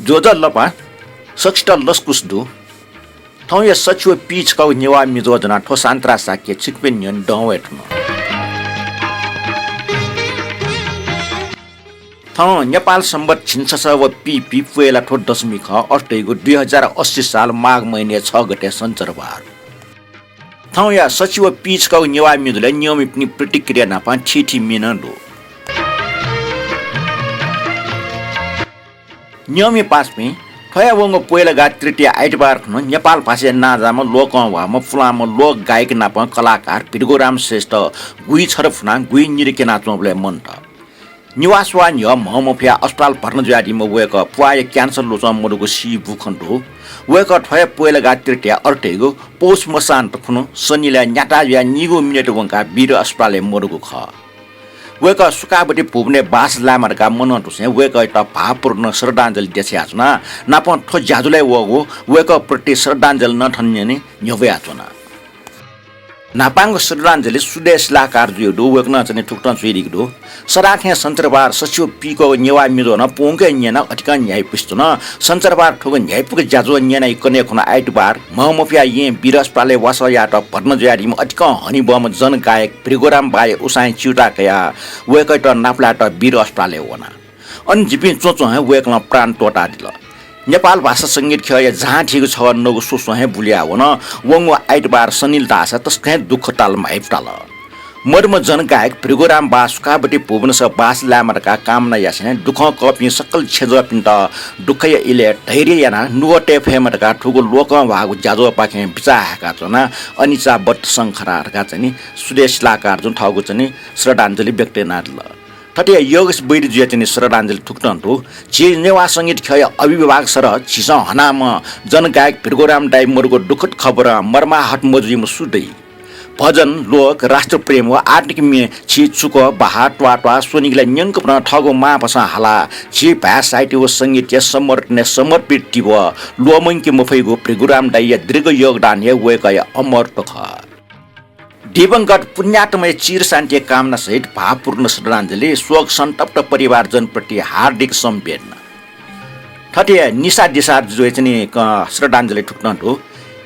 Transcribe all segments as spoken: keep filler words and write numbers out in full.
ज्वजलपा, सकसित लसकुस दु। थौंया सछि व पीछकःगु नेवाः म्ये ज्वः ज्वनाः थ्व सान्तरा शाक्य छिकपिनि न्ह्यःने दं वये धुन। थौं नेपाल संवत् झिंछसः व पीपी प्वय्‌ला थ्व दशमी खः, अथे धइगु दुई हजार अस्सी साल माघ महिनाया छ गते सञ्चरबार। थौंया सछि व पीछकःगु नेवाः म्ये ज्वलय् नियमित प्रतिक्रिया नाप थीथी म्ये नं दु। नियमि पासापिं, थ्वया वंगु प्वय्‌लागा तृतीया आइतबार खुन्हु नेपाल भाषाया नांजाःम्ह लोकंह्वाःम्ह पुलांम्ह लोक गायक नाप कलाकार भृगुराम श्रेष्ठ गुइछरप फुनाः गुइनिदँ क्यनाच्वंबलय् मन्त। निवास वा न्ह्यः म्ह मफयाः अस्पताल भर्ना जुयादीम्ह वय्‌कः प्वाःया क्यान्सर लुचं मदुगु सी बूखँ दु। वय्‌कः थ्वया प्वय्‌लागा तृतीया अर्थय्‌गु पौष मसान्त खुन्हु सनिलय् न्याता जुयाः नीगू मिनेट वंकाः वीर अस्पतालय् मदुगु खः। वय्‌कः सुखावती भुवनय् बास लायेमा धकाः मनं दुसें वय्‌कःयात भावपूर्ण श्रद्धाञ्जलि देछायाच्वना। नापं थ्व ज्याझ्वलय् वःगु वय्‌कःप्रति श्रद्धाञ्जलि नं थन न्ह्यःने न्ह्यब्वयाच्वना। न्हापांगु श्रद्धाञ्जलि सुदेश शिलाकार जुयागु दु। वय्‌कलं चाहिँ थुकथं च्वयादीगु दु। सदां थें सञ्चरबार सछि व पीछकःगु नेवाः म्ये ज्वः नं पूवंक हे न्यनाः अतिकं न्ह्याइपुसे च्वन। सञ्चरबार थ्वःगु न्ह्याइपुगु ज्याझ्वः न्यनाः कन्हय् खुन्हु आइतबार म्ह मफयाः येँ वीर अस्पतालय् वासः यायेत भर्ना जुयादीम्ह अतिकं हनेबहःम्ह जनगायक भृगुराम बाया उसाँय् च्यूताः कयाः वय्‌कःयात नापलायेत वीर अस्पतालय् वना। अन जिपिं च्वंच्वं हे वय्‌कलं प्राण त्वःतादिल। नेपाल भाषा संगीत ख्यःया जहां थीगु छगः नगु स्वस्वं हे बुलुया वन। वंगु आइतबार सनिल धाःसा तसकं हे दुःख ताल म्हाइपुताल। मदुम्ह जनगायक भृगुराम बा सुखावती भुवनस बास लायेमा धकाः कामना यासें दुःखं कःपिं सकल छेँजःपिन्त दुःखया इलय् धैर्य यानाः नुगः तये फयेमा धकाः थुगु लोकंह्वाःगु ज्याझ्वःपाखें बिचाः हाय्‌काच्वना। अनिचावत्त शंखरा धकाः चाहिँ नि सुदेश शिलाकारजुं थःगु चाहिँ नि श्रद्धाञ्जलि व्यक्त यानादिल। थथे योगेश वैद्यजुया चाहिँ नि श्रद्धाञ्जलि थुकथं दु। झी नेवाः संगीत ख्यःया अभिभावक सर झीसं हनाम्ह जनगायक भृगुराम दाइ मदुगु दुःखद खबरं मर्माहत मजुइम्ह सु दइ? भजन, लोक, राष्ट्रप्रेम व आधुनिक म्ये, छि, चुकः, बहाः, त्वाःत्वाः स्वनिगलय् न्यंकपनं थःगु मांभासं हालाः झी भाय् साहित्य व संगीतया संवर्धनय् समर्पित दीव ल्वःमंके मफइगु भृगुराम दाइया दीर्घ योगदान हे वय्‌कःया अमरत्व खः। दिवंगत पुण्यात्माया चिरशान्तिया कामना सहित भावपूर्ण श्रद्धाञ्जलि, शोक सन्तप्त परिवारजनप्रति हार्दिक संवेदना। थथे निशा दिशाजुया चाहिँ नि, अ, श्रद्धाञ्जलि थुकथं दु।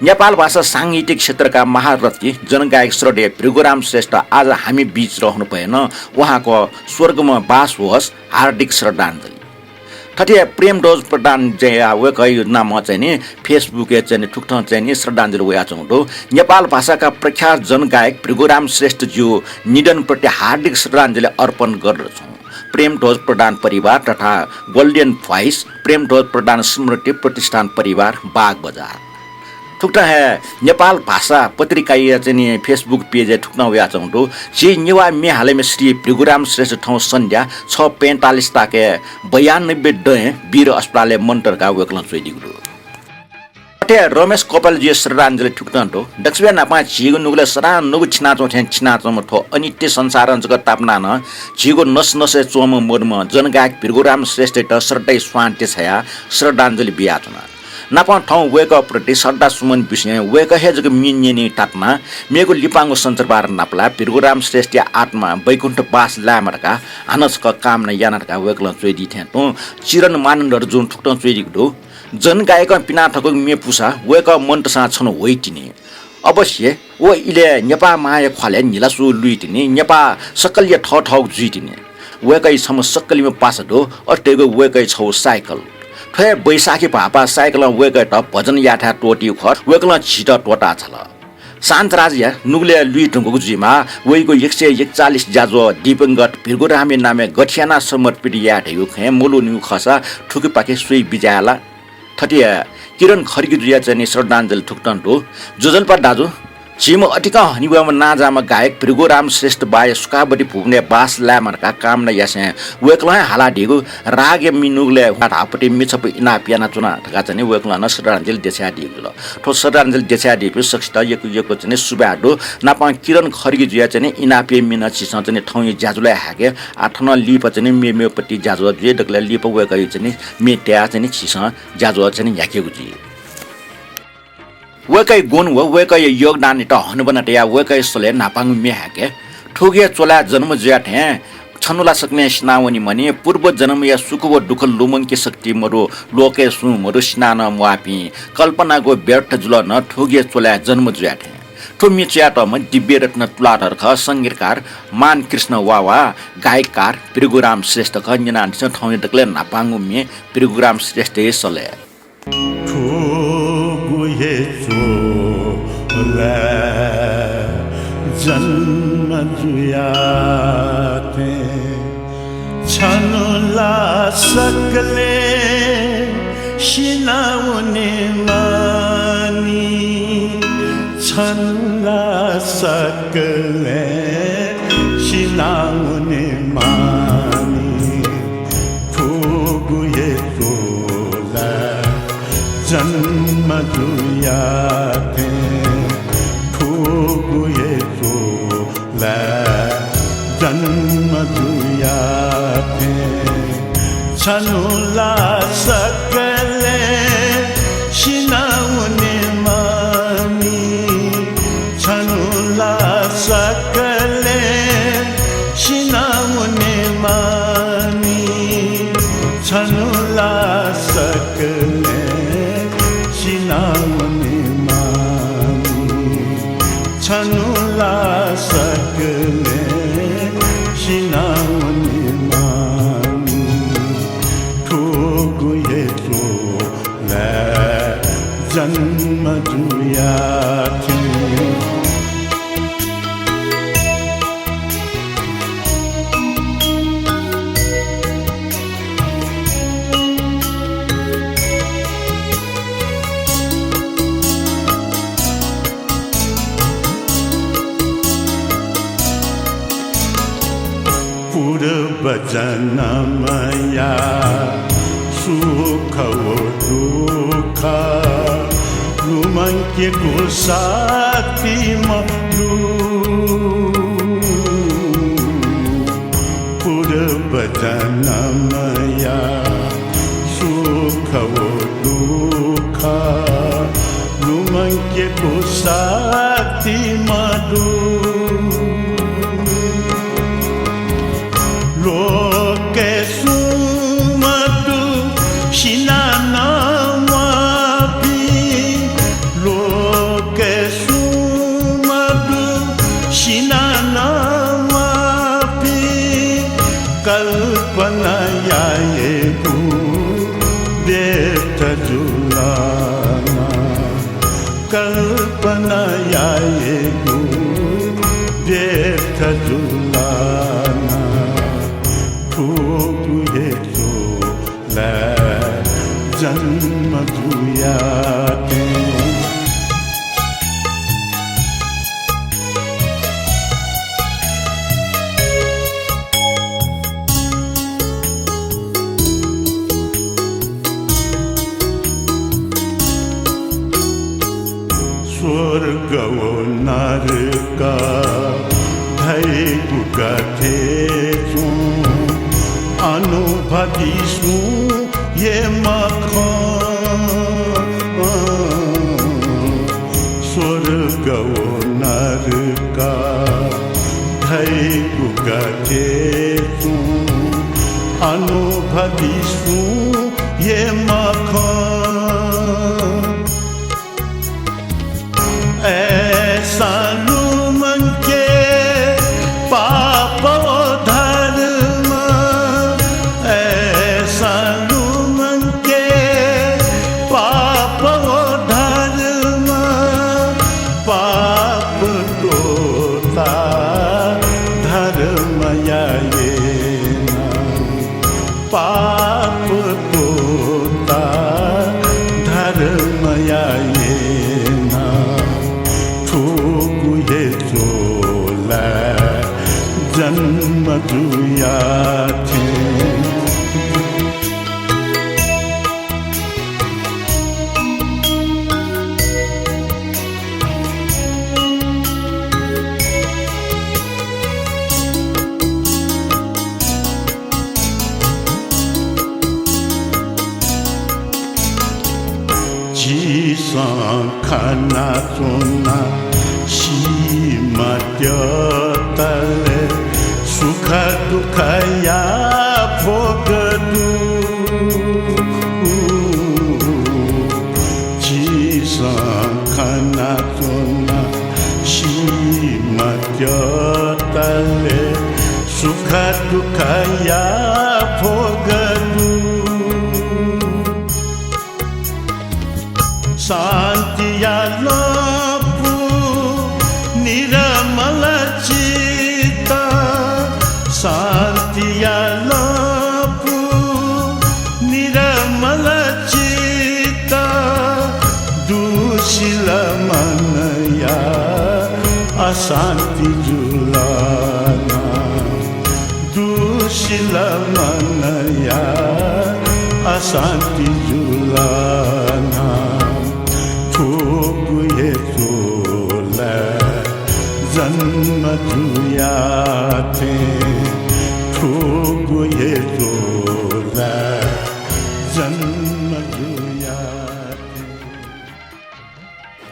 नेपाल भाषा सांगीतिक क्षेत्रका महारथी जनगायक श्रद्धेय भृगुराम श्रेष्ठ आज हामी बीच रहनुभएन। उहाँको स्वर्गमा बास होस्, हार्दिक श्रद्धाञ्जलि। थथे प्रेमध्वज प्रधानजुया वय्‌कःया नामं चाहिँ नि Facebook-य् चाहिँ नि थुकथं चाहिँ नि श्रद्धाञ्जलि वयाच्वंगु दु। नेपाल भाषाका प्रख्यात जनगायक भृगुराम श्रेष्ठज्यू निधनप्रति हार्दिक श्रद्धाञ्जलि अर्पण गर्दछौँ। प्रेमध्वज प्रधान परिवार तथा Golden Voice, प्रेमध्वज प्रधान स्मृति प्रतिष्ठान परिवार, बागबजार। थुकथं हे नेपाल भाषा पत्रिकाया चाहिँ नि Facebook page-य् थुकथं वयाच्वंगु दु। झी नेवाः म्ये हालेम्ह श्री भृगुराम श्रेष्ठ थौं सन्ध्या छ पैंतालिस ताकय् बयानब्बे दँय् वीर अस्पतालय् मन्त धकाः वय्‌कलं च्वयादीगु दु। अथे रमेश कपालजुया श्रद्धाञ्जलि थुकथं दु। दक्वसिबय् न्हापां झीगु नुगलय् सदां नगु थिनाच्वं थें थिनाच्वंम्ह थ्व अनित्य संसारं जक तापानाः नं झीगु नसनसय् च्वंम्ह मदुम्ह जनगायक भृगुराम श्रेष्ठयात श्रद्धाया स्वां देछायाः श्रद्धाञ्जलि बियाच्वना। नापं थौं वय्‌कःप्रति श्रद्धासुमन बिसें वय्‌कः हे जक म्ये न्यने तापानाः मेगु लिपांगु सञ्चरबार नापलाः भृगुराम श्रेष्ठया आत्मा वैकुण्ठवास लायेमा धकाः हानं छकः कामना याना धकाः वय्‌कलं च्वयादी थें तुं चिरन मानन्धरजुं थुकथं च्वयादीगु दु। जनगायकं पिना थकूगु म्ये पुसा वय्‌कः मन्तसां छन्हु वइतिनि। अवश्य व इलय् नेपाःमांया ख्वालय् न्हिलासू लुइतिनि, नेपाः सकलया थःथःगु जुइतिनि। वय्‌कःया छम्ह सक्कलिम्ह पासा दु, अथे धइगु वय्‌कःया छगू साइकल। थ्व हे बैशाखी भाःपाः साइकलं वय्‌कःयात भजन यायेथाय् त्वःतीगु खः, वय्‌कलं झीत त्वःताः झाल। शान्तराजया नुगलय् लुइधुंकूगु जुइमाः, वइगु एक सय एकचालिस ज्याझ्वः दिवंगत भृगुरामया नामय् गथे यानाः समर्पित याये धइगु खँय् मलूनिगु खःसा थुकिपाखे स्वये बिज्याये ला? थथे हे किरण खड्गीजुया चाहिँ नि श्रद्धाञ्जलि थुकथं दु। ज्वजलपा दाजु, झीम्ह अतिकं हनेबहःम्ह नांजाःम्ह गायक भृगुराम श्रेष्ठ बाया सुखावती भुवनय् बास लायेमा धकाः कामना यासें वय्‌कलं हे हालादीगु रागया मि नुगलय् ह्वाः धाःपति मि छपु इनाप यानाच्वना धकाः चाहिँ नि वय्‌कलं नं श्रद्धाञ्जलि देछायादीगु दु। थ्व श्रद्धाञ्जलि देछायादीपिं सकसित यक्व यक्व चाहिँ नि सुभाय् दु। नापं किरण खड्गीजुया चाहिँ नि इनापया मि नं झीसं चाहिँ नि थौंया ज्याझ्वलय् हाय्‌के। आः थनं लिपा चाहिँ नि मेमेगु पति ज्याझ्वः जुइ, दकलय् लिपा वय्‌कःया चाहिँ नि म्ये तयाः चाहिँ नि झीसं ज्याझ्वः चाहिँ नि न्ह्याकेगु जुइ। वय्‌कःया गुण व वय्‌कःया योगदानयात हनाबना तयाः वय्‌कःया सलय् न्हापांगु म्ये हाय्‌के। थुगु हे चोलाय् जन्म जुया थें छन्हु ला सकलें सिनावनी म्हनि, पूर्व जन्मया सुख व दुःख लुमंके शक्ति मदु, लोकय् सुं मदु, सिना नं म्वाःपिं। कल्पनागु व्यर्थ जुल नं थुगु हे चोलाय् जन्म जुया थें। थ्व म्ये च्वयातःम्ह दिव्यरत्न तुलाधर खः, संगीतकार मान कृष्ण वावा, गायककार पृगुराम श्रेष्ठ खः। न्यनादिसँ थौंया दकलय् न्हापांगु म्ये पृगुराम श्रेष्ठया सलय्। थुगु हे चोलाय् जन्म जुया थें छन्हु ला सकलें सिनावने मानि, छन्हु ला सकलें सिनावने मानि। थुगु हे चोलाय् जन्म जुया थें, थुगु हे चोलाय् जन्म जुया थें छन्हु ला सकलें सिनावने मानि, छन्हु ला सकलें सिनावने मानि, छन्हु ला सकलें सिनावने मानि, छन्हु ला सकलें सिनावने मानि। थुगु हे चोलाय् जन्म जुया थें। पूर्व जन्मया सुख व दुःख लुमंकेगु शक्ति मदु। पूर्व जन्मया सुख व दुःख लुमंकेगु शक्ति मदु। लोकय् सुं मदु सिना नं म्वाःपिं, लोकय् सुं मदु सिना नं म्वाःपिं, कल्पना यायेगु व्यर्थ जुल ना, कल्पना यायेगु व्यर्थ जुल ना। थुगु हे चोलाय् जन्म जुया थें। स्वर्ग व नरक धइगु गथे च्वं, अनुभवी सुं हे मखं। स्वर्ग व नरक धइगु गथे च्वं, अनुभवी सुं हे मखं। अय्‌सां लुमंके पाप व धर्म, अय्‌सां लुमंके पाप व धर्म, पाप त्वःता धर्म याये ना। पाप त्वःता धर्म याये ना। थुगु हे चोलाय् जन्म जुया थें। झीसं खनाच्वना सीमा त्वःतले सुख दुःखया भोग दु, झीसं खनाच्वना सीम्ह त्यःतले। सुख दुःखया भोग दु, शान्तिया लँपु निरमल चित्त, शान्तिया लँपु निरमल चित्त, दुःसिल मनया अशान्ति जुल ना। दुःसिल मनया अशान्ति जुल ना। थुगु हे झोला जन्म जुया थें, थुगु हे झोला जन्म जुया थें।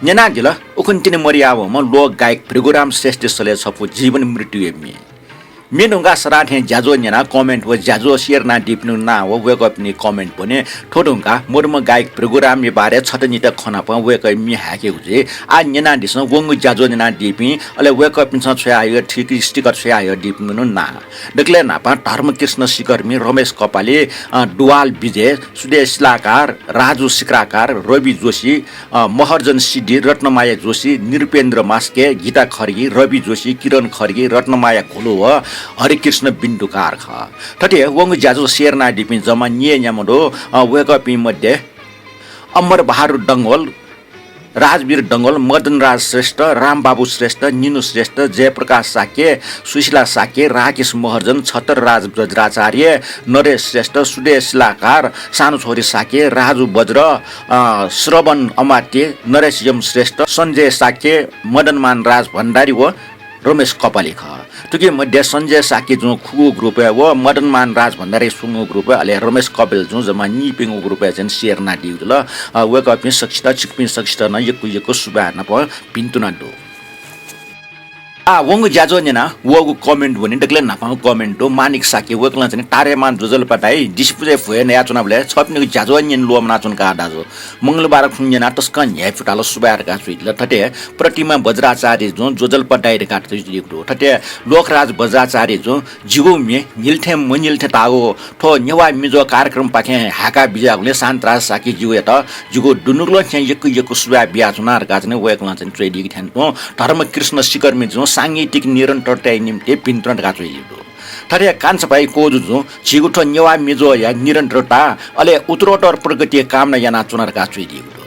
न्यनादिल उखुन्हु तिनि मदयावंम्ह लोकगायक भृगुराम श्रेष्ठ सलय् छपु जीवन मृत्युया म्ये। म्ये धुंकाः सदां थें ज्याझ्वः न्यनाः comment व ज्याझ्वः share यानादीपिनिगु नां व वय्कःपिनि comment ब्वने। थ्व धुंकाः मदुम्ह गायक भृगुरामया बारे छता निता खँ नाप वय्कःया म्ये हाय्केगु जुइ। आः न्यनादिसँ वंगु ज्याझ्वः न्यनादीपिं, अले वय्कःपिन्सं छ्वयाहयादीपिं, sticker छ्वयाहयादीपिनिगु नां। दकलय् न्हापां धर्मकृष्ण सिकर्मी, रमेश कपाली, अ, दुवाल विजय, सुदेश शिलाकार, राजु सिक्राकार, रवि जोशी, अ, महर्जन सिद्धि, रत्नमाया जोशी, नृपेन्द्र मास्के, गीता खड्गी, रवि जोशी, किरण खड्गी, रत्नमाया घोलो व हरिकृष्ण बिन्दुकार खः। थथे वंगु ज्याझ्वः share यानादीपिं जम्मा न्यय् न्याम्ह दु, अ, वय्कःपिं मध्ये अमर बहादुर डंगोल, राजवीर डंगोल, मदनराज श्रेष्ठ, रामबाबु श्रेष्ठ, निनु श्रेष्ठ, जयप्रकाश शाक्य, सुशीला शाक्य, राकेश महर्जन, छतरराज वज्राचार्य, नरेश श्रेष्ठ, सुदेश शिलाकार, सानो छोरी शाक्य, राजु बज्र, अ, श्रवण अमात्य, नरेश यम श्रेष्ठ, सञ्जय शाक्य, मदनमान राज भण्डारी व रमेश कपाली खः। थुकी मध्ये सञ्जय शाक्य जुं खुगू group-य् व मदनमान राज भण्डारी स्वंगू group-य्, अले रमेश कपाली जुं जम्मा नीपिंगू group-य् चाहिँ share यानादीगु जुल। अ, वय्कःपिं सकसित, छिकपिं सकसित नं यक्व यक्व सुभाय् नाप भिन्तुना दु। आः वंगु ज्याझ्वः न्यनाः वःगु comment ब्वने। दकलय् न्हापांगु comment दु मानिक शाक्य, वय्कलं चाहिँ तारेमान ज्वजलपा दाइ, दिसिपुजय् भ्वय् नयाच्वनाबलय् छपिनिगु ज्याझ्वः न्यने ल्वःमनाच्वन का दाजु। मंगलबार खुन्हु न्यनाः तसकं न्ह्याइपुताल, सुभाय् धकाः च्वयादिल। थथे प्रतिमा वज्राचार्य जुं ज्वजलपा दाइ धकाः च्वयादीगु दु। थथे लोकराज वज्राचार्य जुं जिगु म्ये न्हिल थें मन्हिल थें ताःगु थ्व नेवाः मिजो कार्यक्रमपाखें हाय्का बिज्याःगुलिं शान्तराज शाक्यजुयात जिगु दुनुगलं थें यक्व यक्व सुभाय् बियाच्वना धकाः चाहिँ वय्कलं चाहिँ च्वयादीगु थें तुं धर्मकृष्ण सिकर्मी जुं सांगीतिक निरन्तरताया निम्तिं भिन्तुना धकाः च्वयादीगु दु। थथे कान्छापाइ कोजु जुं झीगु थ्व नेवाः मिजोया निरन्तरता अले उत्तरोत्तर प्रगतिया कामना यानाच्वना धकाः च्वयादीगु दु।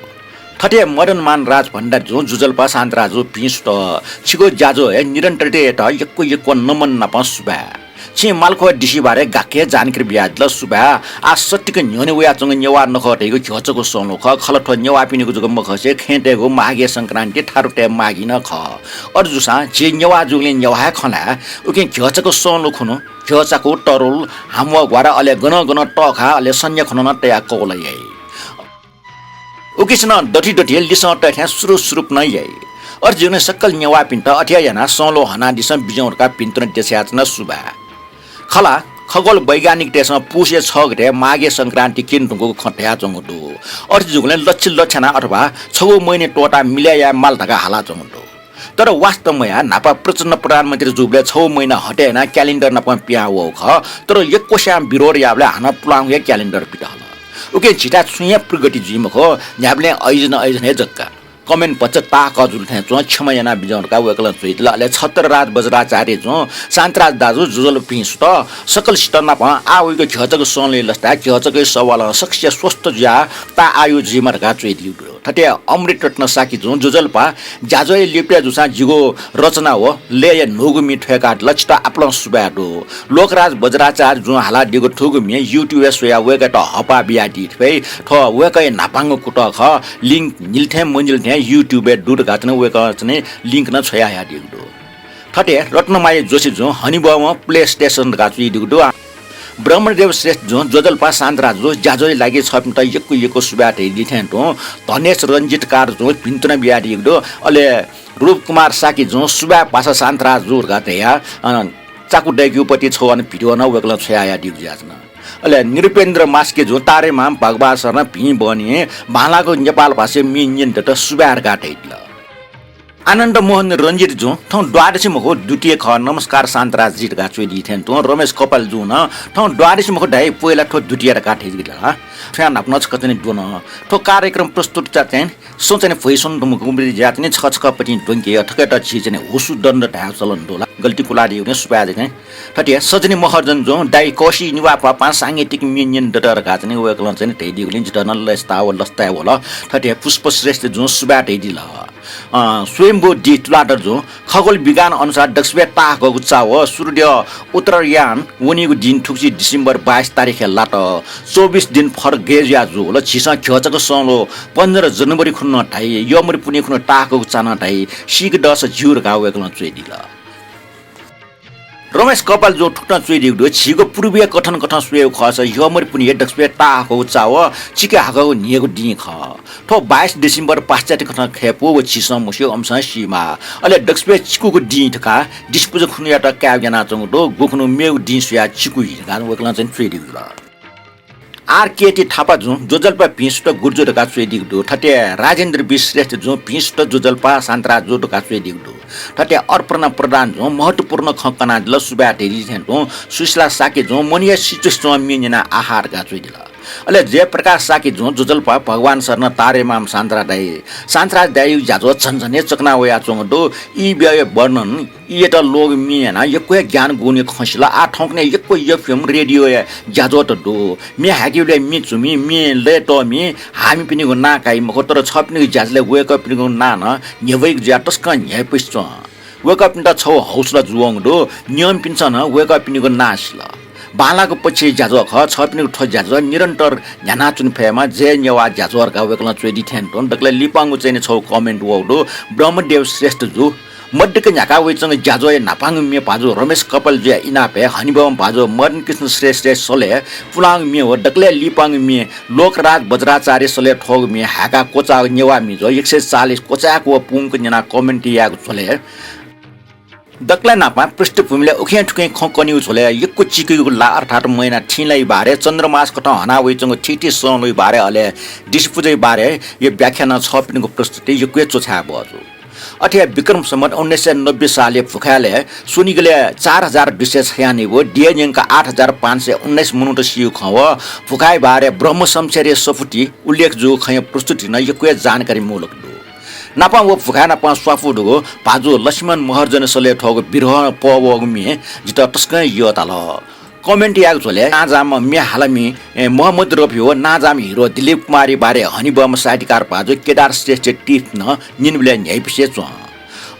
थथे मदनमान राज भण्डारी जुं ज्वजलपा शान्तराजु भिं सुत। छिगु ज्याझ्वः हे निरन्तरतायात यक्व यक्व नमन नाप सुभाय्। छिं मालख्वाः दिसिबारे गाक्क हे जानकारी बियादिल, सुभाय्। आः सत्तिक न्ह्यःने वयाच्वंगु नेवाः नखःतय्गु घ्यःचक्व संलु खः। खला थ्व नेवाःपिनिगु जक मखसे खँय्तय्गु माघे संक्रान्ति, थारुतय् माघि नं खः। अथे जूसां झी नेवाः जूगुलिं नेवाः हे खँ ल्हाये। उकिं घ्यःचक्व संलु खुन्हु घ्यःचाकु, तरुल, हाम्वः ग्वारा, अले गनं गनं तःखा, अले सन्ध्या खुन्हु नं तयाः कौला याइ। उकिसनं दथि दथि लिसः तये थें सुरुप सुरुप नं याइ। अथे जूगुलिं सकल नेवाःपिन्त अथे हे यानाः संलु हनादिसँ बिज्याहुँ धकाः भिन्तुना देछानाच्वना, सुभाय्। खला, खगोल वैज्ञानिकतय्सं पुसया छ गते माघे संक्रान्ति क्यने धुंकूगु खँ धयाच्वंगु दु। अथे जूगुलिं लच्छि लछ्याना अथवा छगू महिना त्वःताः मिलय् याये माल धकाः हालाच्वंगु दु। तर वास्ता मयाः न्हापा प्रचण्ड प्रधानमन्त्री जूबलय् छगू महिना हटे यानाः calendar नाप पिहां वःगु खः। तर यक्वस्यां विरोध याःबलय् हानं पुलांगु हे calendar पित हल। उकिं झीथाय् छुं हे प्रगति जुइ मखु, न्ह्याबलें अय्जन अय्जन हे जक। Comment भचा ताःहाकः जुल थें च्वं, क्षमा याना बिज्याहुँ धकाः वय्कलं च्वयादिल। अले छतरराज वज्राचार्य जुं शान्तराज दाजु ज्वजलपा भिं सुत। सकलसित नापं आः वइगु घ्यःचक्व संलुया लसताय् घ्यःचक्वया सवालं सकसिया स्वस्थ जुयाः ताःआयु जुइमा धकाः च्वयादीगु दु। थथे अमृत रत्न शाक्य जुं ज्वजलपा ज्याझ्वःया लिपतय् जूसां जिगु रचना व लय्या न्हूगु म्ये थ्वय्कादिल, छितः आपालं सुभाय् दु। लोकराज वज्राचार्य जुं हालादीगु थुगु म्ये YouTube-य् स्वयाः वय्कःयात हःपाः बियादी फइ। थ्व वय्कःया न्हापांगु कुतः खः। Link न्हिल थें मन्हिल थें YouTube-य् दु धकाः चाहिँ वय्कलं चाहिँ link नं छ्वयाहयादीगु दु। थथे रत्नमाया जोशी जुं हनेबहःम्ह PlayStation धकाः च्वयादीगु दु। ब्रह्मदेव श्रेष्ठ जुं ज्वजलपा शान्तराजु ज्याझ्वःया लागि छपिन्त यक्व यक्व सुभाय् धयादी थें तुं धनेश रञ्जित कार जुं भिन्तुना बियादीगु दु। अले रूपकुमार शाक्य जुं सुभाय् पासा शान्तराजु धकाः धयाः, अ, चाकु दय्‌केगु पति छगू अन भिडियो नं वय्‌कलं छ्वयाहयादीगु जुयाच्वन। अले निरुपेन्द्र मास्के जुं तारेमाम भगवान शरण भिं बहनी बांलाक नेपाल भाषाय् म्ये न्यने दत सुभाय् धकाः धयादिल। आनन्द मोहन रञ्जित जुं थौं द्वादशी मखु द्वितीय खः, नमस्कार शान्तराज जी धकाः च्वयादी थें तुं रमेश कपाल जुं नं थौं द्वादशी मखु धाइ, पहिला थ्व द्वितीय धकाः धयादिल। थ्वया न्हापा नं छकः चाहिँ द्वन। थ्व कार्यक्रम प्रस्तुतचा चाहिँ सँ चाहिँ भइसं दुम्ह गुम्बरी ज्या चाहिँ छकः छकः पतिं द्वंके, थुकियात झी चाहिँ हुसु दण्ड धायेगु चलन दु ला, गल्ती कुलादीगुलिं सुभाय् चाहिँ। थथे सजनी महर्जन जुं दाइ कौशी निवाः पापां सांगीतिक म्ये न्यने दत धकाः चाहिँ वय्‌कलं चाहिँ धयादीगुलिं जितः नं लय्‌ताः व लसताय् वल। थथे पुष्प श्रेष्ठ जुं सुभाय् धयादिल। अँ, स्वयम्भू डी तुलाधर जुं खगोल विज्ञान अनुसार दक्वसिबय् ताःहाकःगु चावः सूर्य उत्तरायण वनीगु दिं थुगुसी डिसेम्बर बाइस तारिखय् लात। चौबिस दिन फरक गय् जुया जूगु ला, झीसं घ्यःचक संलो पन्ध्र जनवरी खुन्हु नं धाइ, यःमरि पुन्हि खुन्हु ताःहाकःगु चा नं धाइ, सीक दःसा ज्यू धकाः वय्‌कलं च्वयादिल। रमेश कपाल जुं थुकथं च्वयादीगु दु, झीगु पूर्वीय कथन कथं स्वयेगु खःसा यःमरि पुन्हि हे दक्वसिबय् ताःहाकःगु चावः चिके हाकःगु न्हियागु दिं खः। थ्व बाइस डिसेम्बर पाश्चात्य कथं खय्‌पु व झीसं मस्यू, अमिसं सीमाः। अले दक्वसिबय् चिकुगु दिं धकाः दिसपुजा खुन्हुयात कायेगु यानाच्वंगु दु, गुखुन्हु मेगु दिं स्वयाः चिकु हि धकाः वय्‌कलं चाहिँ च्वयादीगु जुल। आरकेटी थापा जुं ज्वजलपा भिं सुथ गुर्जु धकाः च्वयादीगु दु। थथे राजेन्द्र बी श्रेष्ठ जुं भिं सुथ ज्वजलपा शान्तराज जु धकाः च्वयादीगु दु। थथे अर्पणा प्रधान जुं महत्त्वपूर्ण खँ कनादिल, सुभाय् धयादी थें तुं सुशीला शाक्य जुं मनया सिचुस च्वं म्ये न्यना आहा धकाः च्वयादिल। अले जयप्रकाश शाक्य जुं ज्वजलपा भगवान शरण तारेमाम शान्तराज दाइ, शान्तराज दाइयागु ज्याझ्वः झन झन हे चकना वयाच्वंगु दु। ई ब्यःया वर्णन, ईयात लोग म्ये यानाः यक्व हे ज्ञान गुण खँ सिल। आः थौंकन्हय् यक्व एफएम रेडियोया ज्याझ्वःत दु। म्ये हाय्‌केबलय् म्ये चुमि, म्ये लय्‌तःमि, हामिपिनिगु नां काइ मखु, तर छःपिनिगु ज्याझ्वलय् वय्‌कःपिनिगु नां नं न्ह्यब्वइगु जुयाः तसकं न्ह्याइपुसे च्वं। वय्‌कःपिन्त छगू हौसला जूवंगु दु। नियमपिन्सं नं वय्‌कःपिनिगु नां सिल। बांलाक पक्षी ज्याझ्वः खः, छःपिनिगु थ्व ज्याझ्वः निरन्तर न्ह्यानाच्वने फयेमा, जय नेवाः ज्याझ्वः धकाः वय्‌कलं च्वयादी थें तुं। दकलय् लिपांगु चाहिँ छगू comment वःगु दु, ब्रह्मदेव श्रेष्ठ जु। मदिक्क न्ह्याका वइच्वंगु ज्याझ्वःया न्हापांगु म्ये भाजु रमेश कपाल जुया इनापय् हनेबहःम्ह भाजु मदन कृष्ण श्रेष्ठया सलय् पुलांगु म्ये व दकलय् लिपांगु म्ये लोकराज वज्राचार्य सलय् थ्वःगु म्ये हाय्‌काः क्वचाःगु नेवाः म्ये ज्वः एक सय चालिस क्वचाय्‌क व पूंक न्यनाः comment यायेगु झ्वलय् दकलय् न्हापां पृष्ठभूमिलय् उखें थुखें खँ कनीगु झ्वलय् यक्व चिकुइगु ला अर्थात् मैना थिंलाइ बारे, चन्द्रमास कथं हना वइच्वंगु थीथी संलुइ बारे, अले दिसिपुजइ बारेया व्याख्या नं छःपिनिगु प्रस्तुति यक्व हे च्वछाये बहःजू। अथे हे विक्रम सम्वत उन्नाइस सय नब्बे सालया भुखाय्‌लय् स्वनिगलय् चार हजार दुई सय छयानब्बे, दिया न्यंक आठ हजार पाँच सय उन्नाइस मनूत सीगु खँ व भुखाय् बारे ब्रह्म शमशेरया सफुतिइ उल्लेख जूगु खँया प्रस्तुति नं यक्व हे जानकारीमूलक दु। नापं व भुखाय् नापं स्वापू दुगु भाजु लक्ष्मण महर्जन सलय् थ्वःगु विरह पहवःगु म्ये जितः तसकं यःताल। Comment यायेगु झ्वलय् नांजाःम्ह म्ये हालामि, ए, मोहम्मद रफी व नांजाःम्ह हिरो दिलीप कुमारया बारे हनेबहःम्ह साहित्यकार भाजु केदार श्रेष्ठया टिप नं न्यनेबलय् न्ह्याइपुसे च्वं।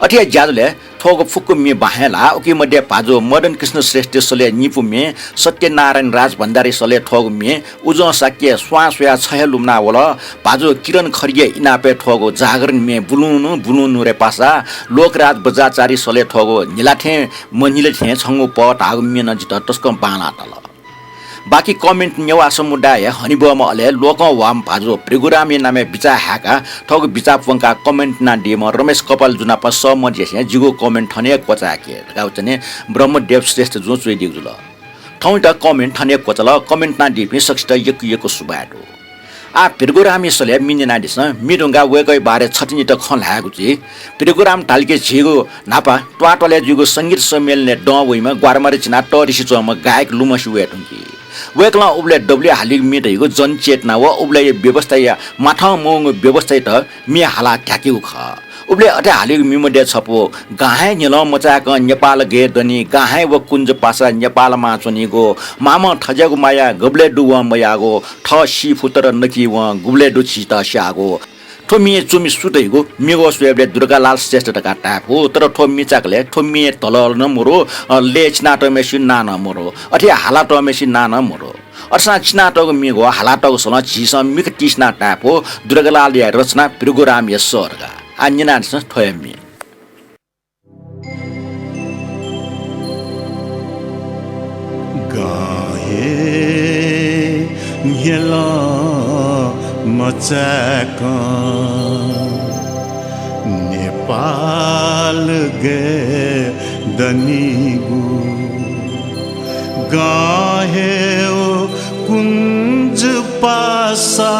अथे हे ज्याझ्वलय् थ्वःगु फुक्क म्ये बाहें ला उकी मध्ये भाजु मदन कृष्ण श्रेष्ठया सलय् निपु म्ये, सत्यनारायण राजभण्डारीया सलय् थ्वःगु म्ये, उजं शाक्य स्वां स्वयाः छ हे लुमना वल, भाजु किरण खड्गीया इनापय् थ्वःगु जागरण म्ये बुलुं नु बुलुं नु रे पासा, लोकराज बज्राचार्यया सलय् थ्वःगु न्हिला थें मन्हिला थें छंगु पः धाःगु म्ये नं जितः तसकं बांलाः ताल। बाकी comment नेवाः समुदायया हनेबहःम्ह अले लोकं ह्वाःम्ह भाजु भृगुरामया नामय् बिचाः हाय्‌काः थःगु बिचाः प्वंकाः comment यानादीम्ह रमेश कपाल जु नाप सहमत यासें जिगु comment थन हे क्वचाय्‌के धकाः वचने ब्रह्मदेव श्रेष्ठ जुं च्वयादीगु जुल। थौंयात comment थन हे क्वचाल। Comment यानादीपिं सकसित यक्व यक्व सुभाय् दु। आः भृगुरामया सलय् म्ये न्यनादिसँ। म्ये धुंकाः वय्‌कःया बारे छतिनित खँ ल्हायेगु जुइ। भृगुराम धाल कि झीगु न्हापा त्वाःत्वालय् जूगु संगीत सम्मेलनय् दं वइम्ह ग्वारामारी चिनाः तःधिसे च्वंम्ह गायक लुमंसे वये धुंकी। वय्‌कलं उबलय् दबुलिइ हालीगु म्ये धइगु जनचेतना व उबलय्‌या व्यवस्थाया माथं मवंगु व्यवस्थायात म्ये हालाः ध्याकीगु खः। उबलय् अथे हालीगु म्ये मध्ये छपु गां हाय् न्ह्यलं मचाय्‌कं नेपाल गय् दनि, गां हाय् व कुञ्ज पासा नेपालमां च्वनीगु, मामं थज्याःगु माया गबलय् दु वं मयाःगु, थः सीफु तर नकी वं गुबलय् दु झीत स्याःगु। थ्व म्ये च्वमि सु धइगु म्येगः स्वयेबलय् दुर्गालाल श्रेष्ठ धकाः धाये फु, तर थ्व म्ये चाकलय् थ्व म्ये धलल नं मरु, अ, लय् चिनातःम्हेसिगु नां नं मरु, अथे हालातःम्हेसिगु नां नं मरु। अथेसां चिनातःगु म्येगः हालातःगु सलं झीसं मिखा तिसिनाः धाये फु, दुर्गालालया रचना भृगुरामया सः धकाः। आः न्यनादिसँ थ्व हे म्ये। गां हे न्ह्यलं मचाय्‌कं नेपाल गय् दनिगु। गं हे व कुञ्ज पासा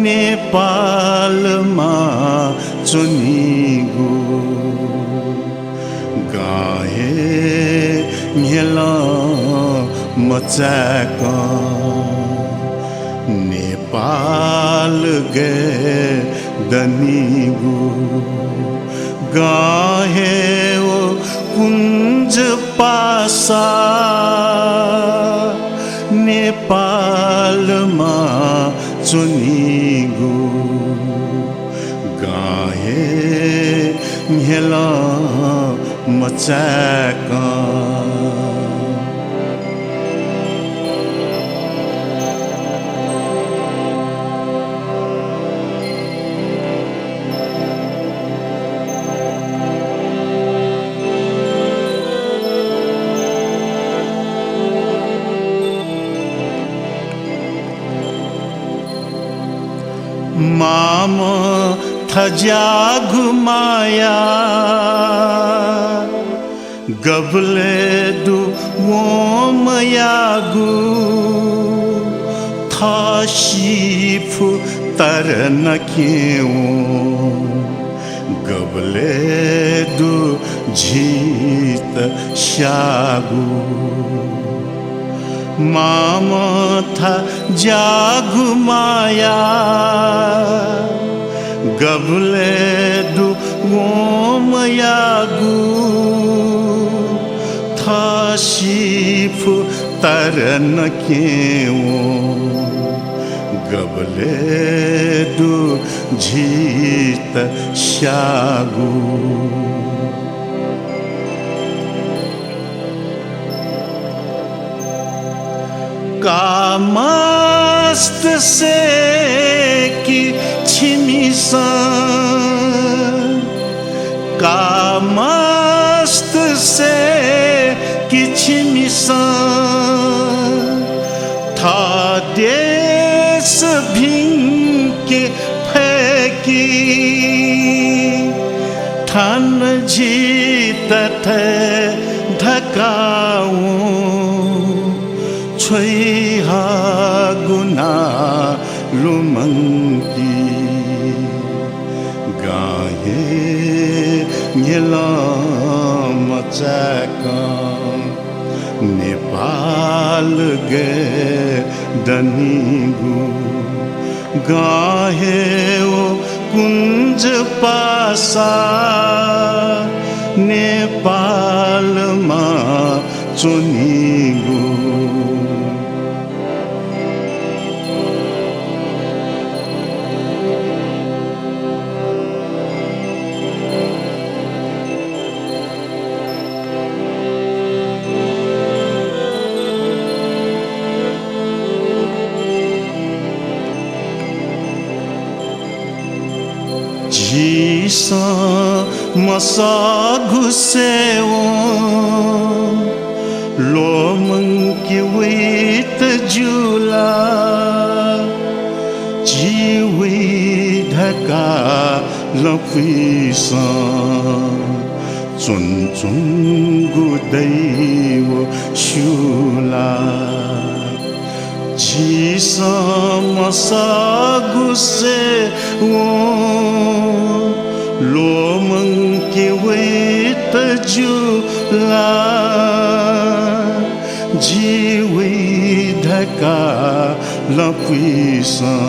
नेपालमा च्वनीगु। गं हे न्ह्यलं मचाय्कं नेपालगय् दनीगु। गं हे व कुञ्ज पासा नेपालमा च्वनीगु। गं हे न्ह्यलं मचाय्कं। मामं थज्याःगु माया गबलय् दु वंम्हयागु। थः सिफु तर नकें वं गबलय् दु झीत स्याःगु। मामं थज्याःगु माया गबलय् दु वंम्हयागु। थः सिफु तर नकें वं गबलय् दु झीत स्याःगु। का मस्त सय्‌कि छिमिसं, का मस्त सय्‌कि छिमिसं, थः देश भिंके फय्‌कि। थन झीत थथे धकाः वं छ्वयाहःगु नां लुमंकि। गं हे न्ह्यलं मचाय्कं नेपालगय् दनीगु। गं हे व कुञ्ज पासा नेपालमा च्वनीगु। झीसं मसःगु सय् वं ल्वःमंके वइत ज्यू ला? झी वइ धकाः लँपुइसं च्वनाच्वंगु दैव स्यू ला? झीसं मसःगु सय् वं ल्वःमंके वइत ज्यू ला? झी वइ धकाः लँपुइसं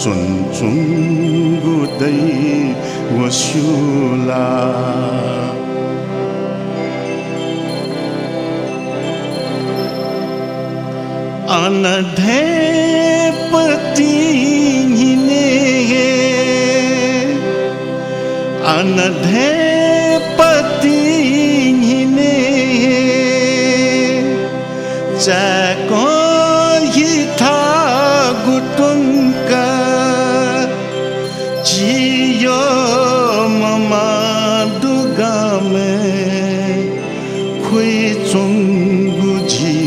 च्वनाच्वंगु दैव स्यू ला? अन धैपतिं न्हिनय् हे, अन धैपतिं न्हिनय् हे चाय्कं हि थागु त्वंकाः झी यःम्ह मां दुगमय् ख्वइच्वंगु झी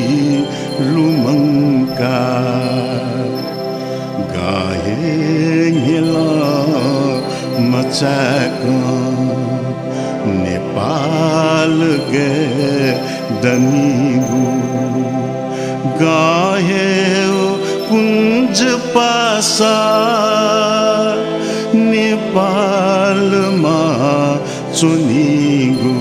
लुमंकाः गं हे न्ह्यलं मचाय्कं नेपाल गय् दनिगु। गां हे व कुञ्ज पासा नेपालमा च्वनीगु।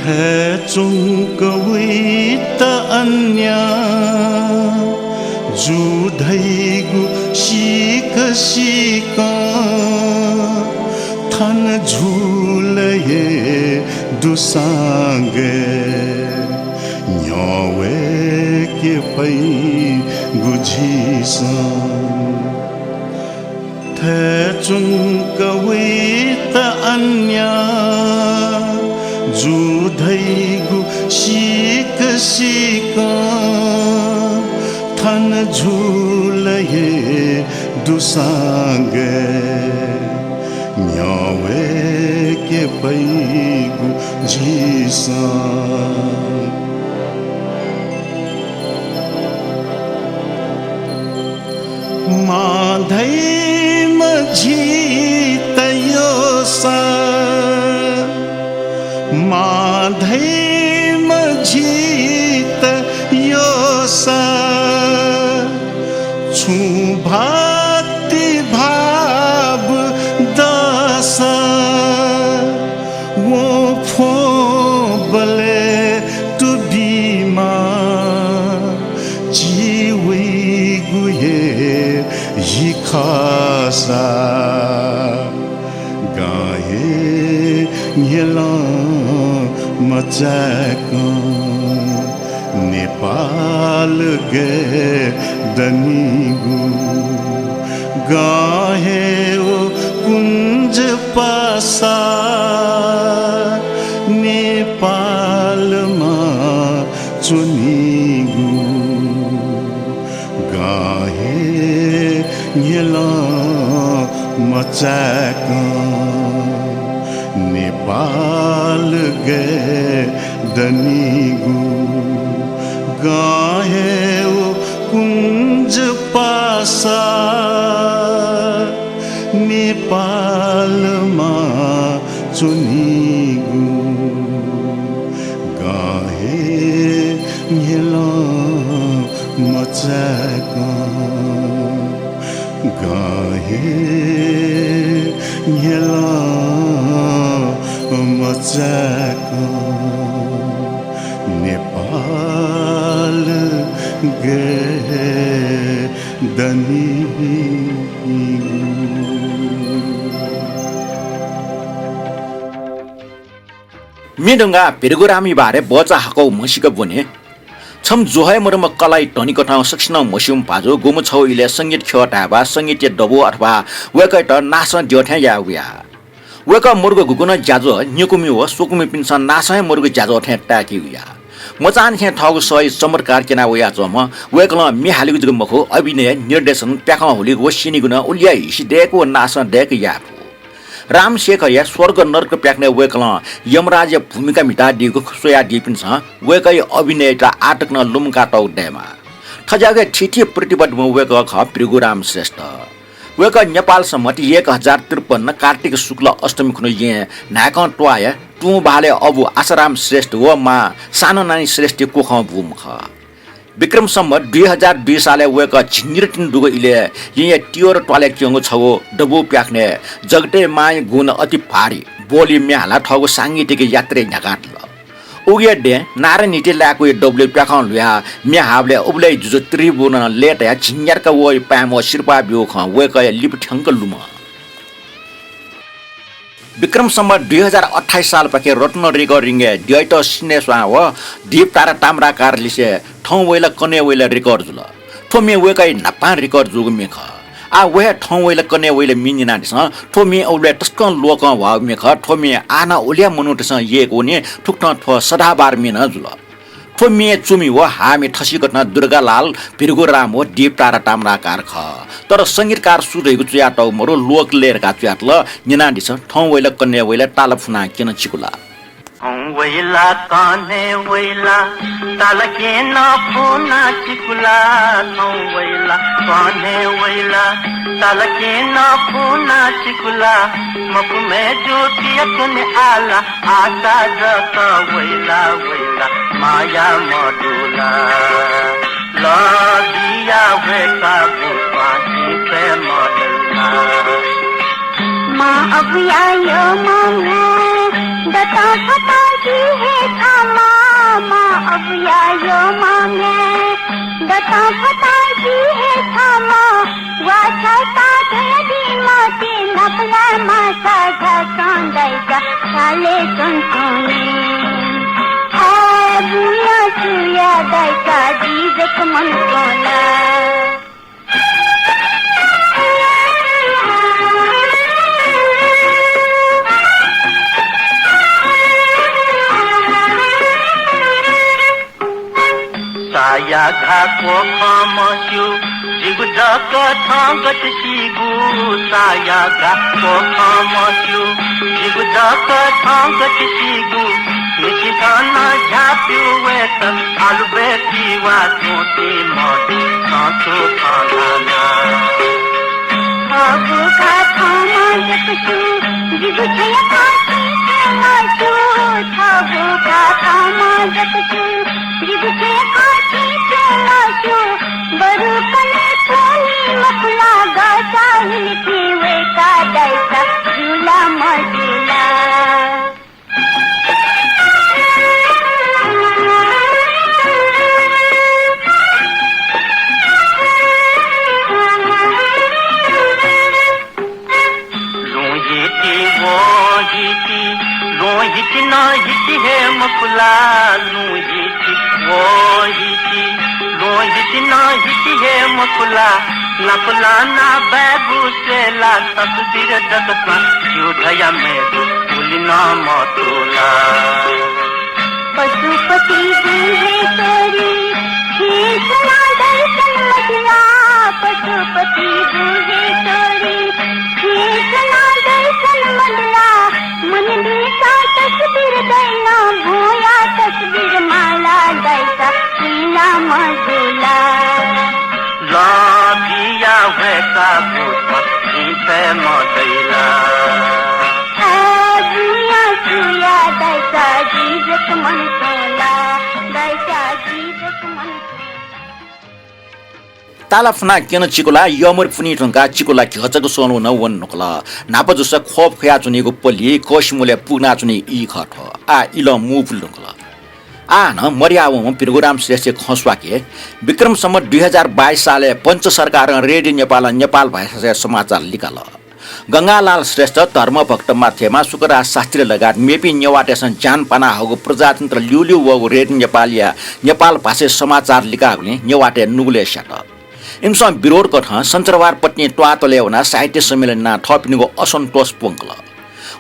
थय् च्वंक वइत अन्याय जू धइगु सीक सीकं थन झुलय् दुसां गय् न्ह्यः वय्के फइगु झीसं। थय् च्वंक वइत अन्याय जू धइगु सीक सीकं थन झुलय् दुसां गय् न्ह्यः वय्के फइगु झीसं। मां धइम्ह झीत यःसा, मां धइम्ह झीत यःसा, छुं भाःति भाव दःसा, वं फ्वंबलय् तुबिमा झी वइगु हे हि खःसा। गां हे न्ह्यलं मचाय्कं नेपाल गय् दनिगु। गां हे व कुञ्ज पासा नेपालमा च्वनीगु। गां हे न्ह्यलं मचाय्कं नेपाल गय् दनिगु। गां हे व कुञ्ज पासा नेपालमा च्वनीगु। गां हे न्ह्यलं मचाय्कं, गां हे न्ह्यलं मचाय्कं नेपाल गय् दनिगु। म्ये धुंकाः भिरगु रामया बारे भचा हाकः म्हसीका ब्वने। छम्ह जुहय् मदुम्ह कलाःया धनी कथं सकसिनं म्हस्यूम्ह भाजु गुम्ह छगू इलय् संगीत ख्यः धायेबा संगीतया दबू अथवा वय्कःयात नासं द्यः थें याये वया। वय्कः मदुगु गुगु नं ज्याझ्वः न्यंकुमि व स्वकुमिपिन्सं नासं हे मदुगु ज्याझ्वः थें ताय्के वया। मचांनिसें थःगु सःया चमत्कार क्यना वयाच्वंम्ह वय्कलं म्ये हालेगु जक मखु, अभिनय, निर्देशन, प्याखं हुलेगु व स्यनेगु नं उलिया हिसि दय्क व नासं दय्क याये फु। रामशेखरया स्वर्ग नर्क प्याखनय् वय्कलं यमराजया भूमिका म्हितादीगु स्वयादीपिन्सं वय्कःया अभिनययात आःतक नं लुमंकातःगु दयेमाः। थज्याःगु हे थीथी प्रतिभा दुम्ह वय्कः खः भृगुराम श्रेष्ठ। वय्कः नेपाल संवत् एक हजार त्रिपन्न कार्तिक शुक्ल अष्टमी खुन्हु येँ न्हाय्कं त्वाःया तुं बहालय् अबु आशाराम श्रेष्ठ व मां साननानी श्रेष्ठया कोखं बूम्ह खः। विक्रम संवत् दुई हजार दुई सालय् वय्कः झिंनिदँ तिनि दुगु इलय् येँया तियोर त्वालय् च्वंगु छगू दबू प्याखनय् जगतय् मांया गुण अति भारी ब्वलय् म्ये हालाः थःगु सांगीतिक यात्राय् न्ह्याकादिल। उकिया दँय् नारायणी निति लाय्कूया दबुलिइ प्याखं ल्हुयाः म्ये हाःबलय् उबलय् जुजु त्रिभुवनं लय्तायाः झिंन्यार्का वःया पाय्म्ह सिरपाः ब्यूगु खँ वय्कःया लिपा थ्यंक लुमं। विक्रम संवत् दुई हजार अट्ठाइस सालपाखे रत्न रेकर्डिङय् द्यःयात सिन्हय् स्वां व दीप तारा ताम्राकार लिसे थौं वइला कन्हय् वइला रेकर्ड जुल। थ्व म्ये वय्कःया न्हापां रेकर्ड जूगु म्ये खः। आः व हे थौं वइला कन्हय् वइला म्ये न्यनादिसँ। थ्व म्ये उबलय् तसकं लोकं ह्वाःगु म्ये खः। थ्व म्ये आः नं उलिया मनूतय्सं यय्के वनी। थुकथं थ्व सदाबहार म्ये नं जुल। थ्व म्ये च्वमि व हाःम्ये थसिकथं दुर्गालाल, भृगुराम व दीपतारा ताम्राकार खः। तर संगीतकार सु धइगु च्वयातःगु मरु, लोकलय् धकाः च्वयातल। न्यनादिसँ, थौं वइला कन्हय् वइला ताल फुना क्यन चिकुला। थौं वइला कन्हय् वइला ताल क्यन फुना चिकुला। थौं वइला कन्हय् वइला ताल क्यन फुना चिकुला। मखु मय्जु तिया च्वने आला आशा जक वइला वइला माया मदुला। लः बिया वय्कागु पाखें मदुला। मां अबुया यःम्ह म्ये दतं फतं जि हे छम्ह। मां अबुया यःम्ह म्ये दतं फतं जि हे छम्ह। वा छता धयादी मते नपला मासा झसं दाइचा छाले च्वंच्वंनि। हे बुया सुया दाइचा जि जक मन च्वना। साया घाः क्वखं मस्यू, जिगु जक थं गथे सीगु। साया घाः क्वखं मस्यू, जिगु जक थं गथे सीगु। निसिथं नं झ्याप्यू वयेत आलु बय् तिवा च्वंति मदु, छं छु खँ ल्हाना। थःगु घाः थःम्हं जक स्यू, जिगु छ्यया खँ छिं छुं मस्यू। थःगु घाः थःम्हं जक स्यू, जिगु छ्यया खँ छिं छुं मस्यू। बरु कन्हय् च्वनी मखुला, गःसा हिलिथिं वय्का दाइचा जुला मजुला। लुँ हिति, वँ हिति, लुँ हिति नं हिति हे मखुला। लुँ हिति, वँ हिति, लुँ हिति नं हिति हे मखुला। नापलाना बय्गु सेला, तस्बिर जक सां ज्यू धया मेगु उलि नं मतुला। पशुपति गुहेश्वरी, खिसना दर्शन मदुला। पशुपति गुहेश्वरी, खिसना दर्शन मदुला। मनदिसा तस्बिर दय्ना, भुया तस्बिर माला दय्सा, किना मजुला। लः बिया वय्कागु पाखें मदुला। हे बुया सुया दाइचा जि जक मन च्वना, दाइचा जि जक मन च्वना। ताला फुना क्यन चिकुला, यःमरि पुन्हि धुंकाः चिकुला घ्यःचक स्वन्हु नं वने धुंकल। न्हापा जूसा ख्वप खुयाच्वनीगु पलि कःसिमुलय् पुगनाच्वनी ई खः थ्व। आः इलं मू पुले धुंकल। आः हानं मदयावंम्ह भृगुराम श्रेष्ठया खँ स्वाके। विक्रम सम्वत दुई हजार बाइस सालय् पञ्च सरकारं रेडियो नेपालं नेपाल भाषाय् समाचार लिकाल। गंगालाल श्रेष्ठ, धर्मभक्त माथेमा, सुकराज शास्त्री लगायत मेपिं नेवाःतय्सं ज्यान पाना हःगु प्रजातन्त्र ल्यूल्यू वःगु रेडियो नेपालया नेपाल भाषाय् समाचार लिकाःगुलिं नेवाःतय् नुगलय् स्यात। इमिसं विरोध कथं सञ्चरबार पत्नी त्वाःतलय् वनाः साहित्य सम्मेलन यानाः थःपिनिगु असन्तोष प्वंकल।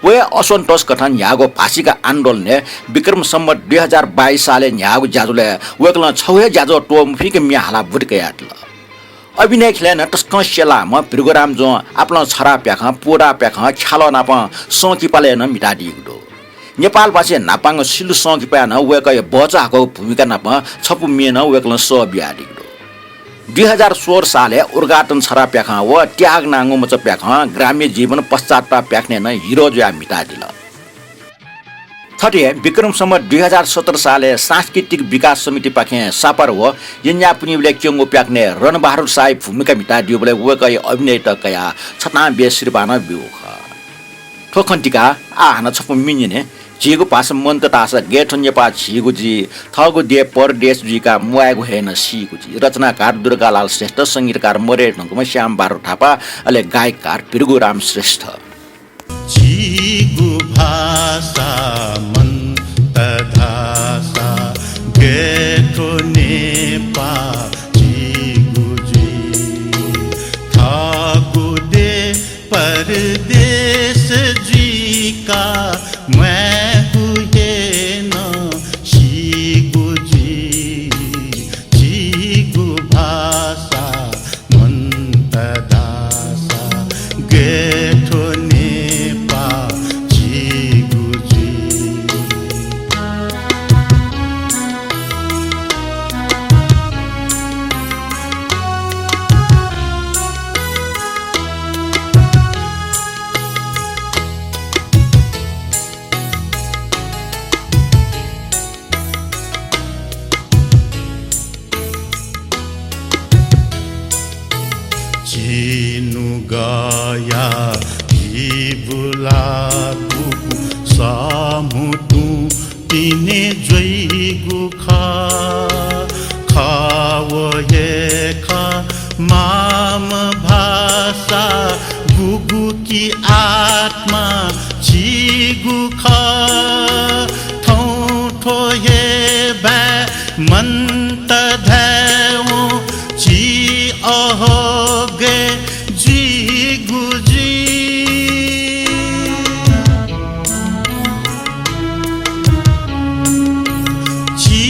व हे असन्तोष कथं न्ह्याःगु भाषिक आन्दोलनय् विक्रम सम्वत दुई हजार बाइस सालय् न्ह्याःगु ज्याझ्वलय् वय्कलं छगू हे ज्याझ्वः त्वःमफिक म्ये हालाः बुँदा कयादिल। अभिनय ख्यलय् नं तसकं स्यलाःम्ह भृगुरामजुं आपालं छराः प्याखं, पूरा प्याखं, ख्यालः नापं संकिपालय् नं म्हितादीगु दु। नेपाल भाषाया न्हापांगु सिलु संकिपाय् नं वय्कःया भचा हाकःगु भूमिका नापं छपु म्ये नं वय्कलं सः बियादीगु दु। दुई हजार सोह्र सालय् उद्घाटन छराः प्याखं व त्याग नांगु मचा प्याखं ग्राम्य जीवन पश्चाताप प्याखनय् नं हिरो जुयाः म्हितादिल। थथे विक्रम सम्वत दुई हजार सत्र सालय् सांस्कृतिक विकास समितिपाखें सापर व यंज्याःपुन्हिबलय् क्यंगु प्याखनय् रणबहादुर शाहया भूमिका म्हितादीबलय् वय्कःया अभिनययात कयाः छतां बे सिरपाः नं ब्यूगु खः। थ्व खँ दिकाः आः हानं छपु म्ये न्यने। झीगु भाषा मन्त धाःसा गय् थ्व नेपाः झीगु जुइ, थःगु देय् परदेश जुइकाः म्वायेगु हे नं सीगु जुइ। रचनाकार दुर्गालाल श्रेष्ठ, संगीतकार मदये धुंकूम्ह श्यामबहादुर थापा, अले गायककार भृगुराम श्रेष्ठ। झीगु भाषा मन्त धाःसा गय् थ्व नेपाः झीगु जुइ। थःगु देय् परदेश जुइकाः म्वायेगु हे नं सीगु जुइ। गया भिबुला गुगु समु तुं तिने ज्वइगु खः। खः व हे खः माम भाषा गुगु कि आत्मा झीगु खः। थौं थ्व हे बाय् मन्त धायेवं झी अहो गय् जुइगु जुइ। झी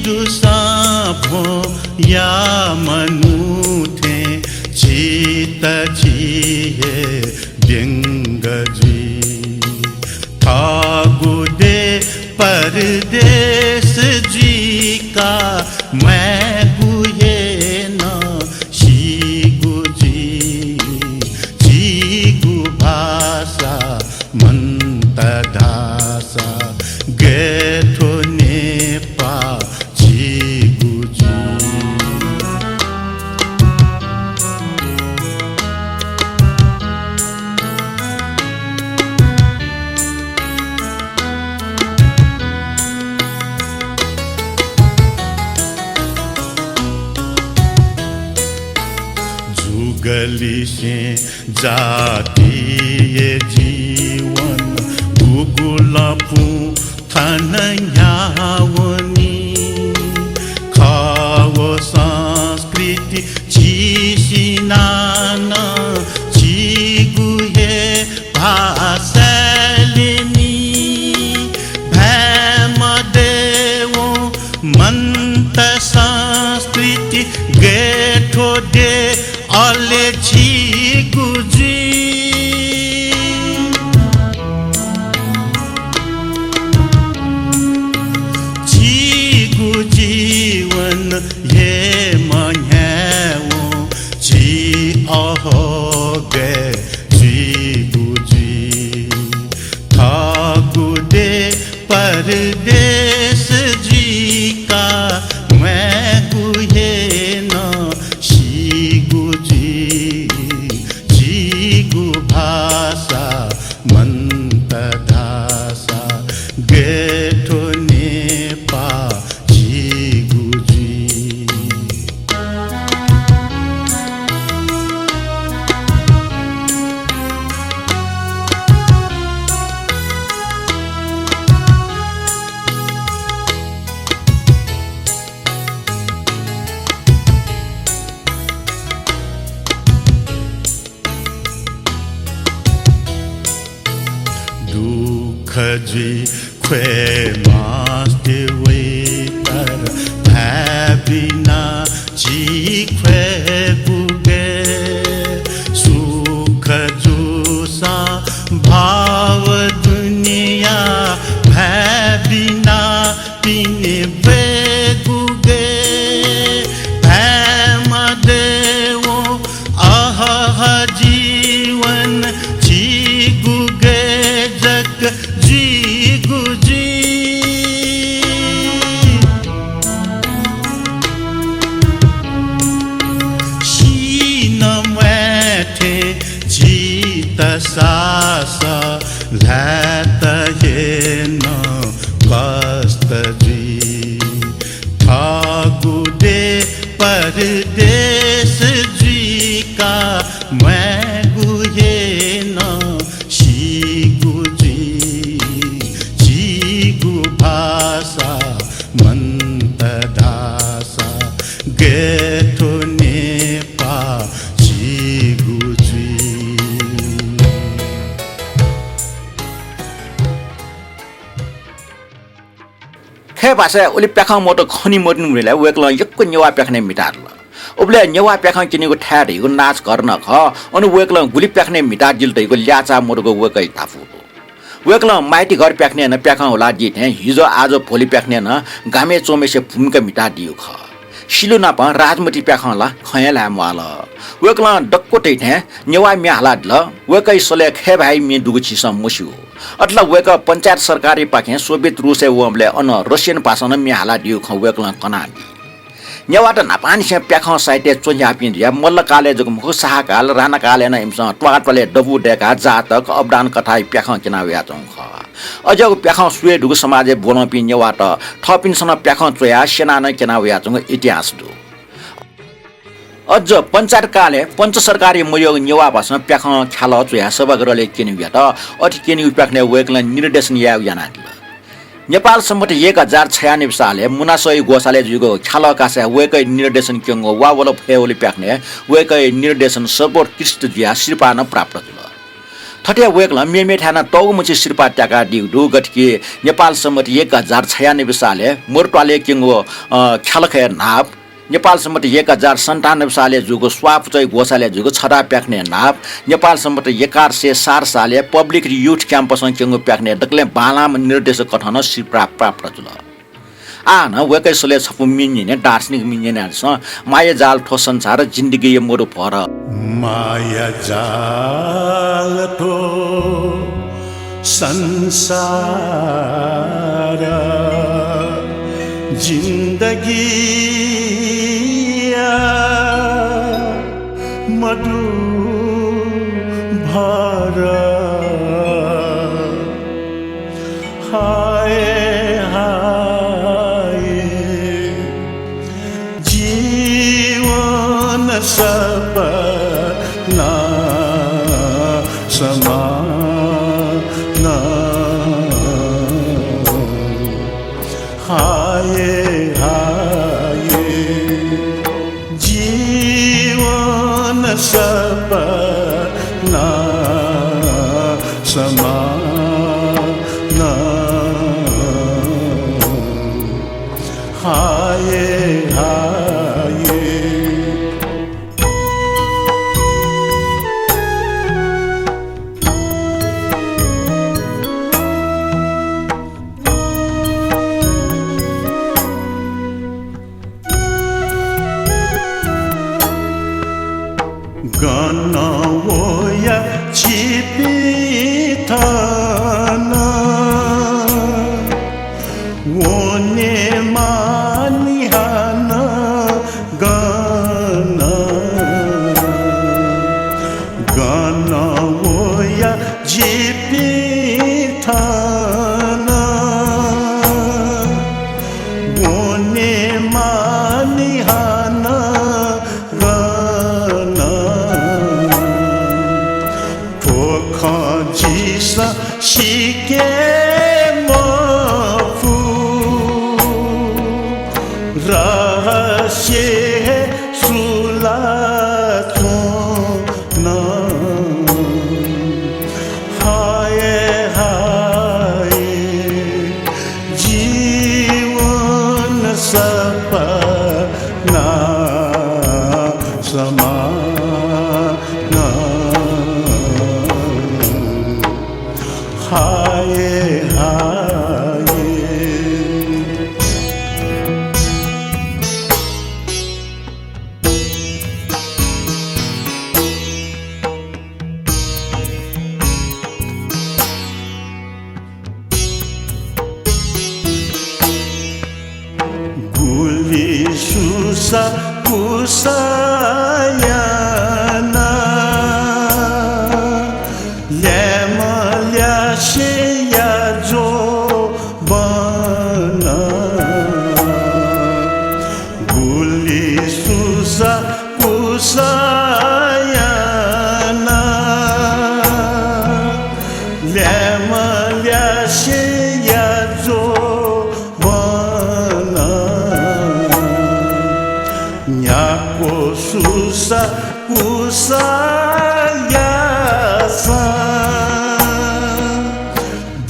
दुसां भ्वंया मनू थें झीत झी हे व्यंग जुइ। थःगु देय् परदेश जुइका म्वायेगु हे नं सीगु जुइ। झीगु भाषा मन्त धाःसा गय् थ्व नेपाः झीगु जुइ। जुगलिसें जातीय जीवन गुगु लँपुं थन न्ह्यावनी। खः व संस्कृति झीसिनानं झीगु हे भाषाय् ल्यनी। भाय् मदयेवं मन्त संस्कृति गय् थ्व देय् अले झीगु जुइ। झीगु जीवन हे मन्ह्यावं झी अहो गय् जुइगु जुइ। थःगु देय् परदेश जुइका म्वायेगु हे नं सीगु जुइ। झीगु भाषा मन्त धाःसा गय् थ्व नेपाः झीगु जुइ। दुःख जुइ ख्वये मास्ति वइ, तर भाय् बिना झी ख्वयेगु गय्। सुख जूसां भाव दुनियां भाय् बिना पिने ब्वयेगु गय्। भाय् मदयेवं अहह जीवन झीगु गय् जक जुइगु जुइ। सिन म्वाये थें झीत सासः ल्हायेत हे नं कष्ट जुइ। थःगु देय् परदेश जुइका म्वायेगु हे नं सीगु जुइ। झीगु भाषा मन्त धाःसा गय् थ्व नेपाः झीगु जुइ। खय् भाषाय् उलि प्याखं मदु खनी मदुनिबलय् वय्कलं यक्व नेवाः प्याखनय् म्हितादिल। उबलय् नेवाः प्याखं क्यनीगु थाय् धइगु नाच घर नं खः। अन वय्कलं गुलि प्याखनय् म्हितादिल धइगु ल्याःचाः मदुगु वय्कःया धापू दु। वय्कलं माइतीघर प्याखनय् नं प्याखं हुलादी थें हिजो आजो भोलि प्याखनय् नं गामय् च्वंम्हय्सिया भूमिका म्हितादीगु खः। सिलु नाप राजमति प्याखं ला खँ हे ल्हाये म्वाःल। वय्कलं दक्व धइथें नेवाः म्ये हालादिल। वय्कःया सलय् खय् भाय् म्ये दुगु झीसं मस्यू। अथे ला वय्कः पञ्चायत सरकारयापाखें सोभियत रुसय् वंबलय् अन रसियन भाषां नं म्ये हालादीगु खँ वय्कलं कनादी। नेवाःत न्हापांनिसें प्याखं साहित्यय् च्वंज्याःपिं जुयाः मल्लकालय् जक मखु, शाहकाल, राणाकालय् नं इमिसं त्वाःत्वालय् दबू दय्काः जातक, अवदान कथाया प्याखं क्यनावयाच्वंगु खः। अज्याःगु प्याखं स्वये दुगु समाजय् ब्वलंपिं नेवाःत थःपिन्सं नं प्याखं च्वयाः स्यनाः नं क्यनावयाच्वंगु इतिहास दु। अझ पञ्चायत कालय् पञ्च सरकारी मयःगु नेवाः भासं प्याखं ख्यालः च्वयाः सभागृहलय् क्यनेगु यात। अथे क्यनेगु प्याखनय् वय्कलं निर्देशन यायेगु यानादिल। नेपाल सम्बत एक हजार छयानब्बे सालय् मुनासही ग्वसालय् जुइगु ख्यालः कासाय् वय्कःया निर्देशन क्यंगु वा वल फय् वल प्याखनय् वय्कःया निर्देशन सर्वोत्कृष्ट जुयाः सिरपाः नं प्राप्त जुल। थथे वय्कलं मेमेथाय् नं तःगु मछि सिरपाः त्याकादीगु दु, गथे कि नेपाल सम्बत एक हजार छयानब्बे सालय् मरुत्वालय् क्यंगु, अ, ख्यालखय् न्हाप, नेपाल सम्बत एक हजार सन्तानब्बे सालय् जूगु स्वापुचय् ग्वसालय् जूगु छता प्याखनय् न्हाप, नेपाल सम्बत एघार सय साठ सालय् पब्लिक युथ क्याम्पसं क्यंगु प्याखनय् दकलय् बांलाःम्ह निर्देशक कथं नं सिरपाः प्राप्त जुल। आः नं वय्कःया सलय् छपु मि न्यने, दार्शनिक मि न्यने हालसां, माया जाल थ्व संसार, जिन्दगीया मरु भर। माया जाल थ्व संसार, जिन्दगीया मरु भर। हाय, हाय, जीवन सपना समान। हाय, हाय, जीवन सपना समान। हाय, हाय। गन वया छिपिं थन, वनेमानि हानं गन। गन वया छिपिं थन, वनेमानि हानं गन। थ्व खँ झीसं सीके मफु, रहस्य हे सुलाच्वन। हाय, हाय, जीवन सपना समान। हाय, हाय। गुलि सुसा कुसा याना, ल्याय्म्ह ल्यासेया ज्वबना। गुलि सुसा कुसा याना, ल्याय्म्ह ल्यासेया ज्वबना। न्याक्व सुसा कुसा याःसां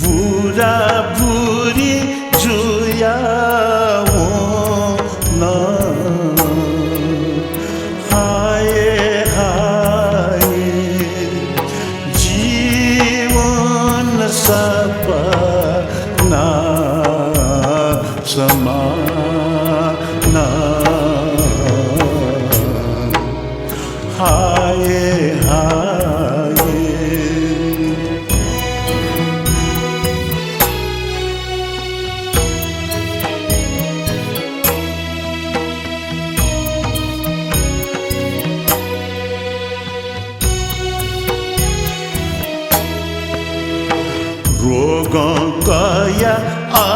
बुराबुरी जुयावन। हाय, हाय, जीवन सपना समान। हाय, हाय।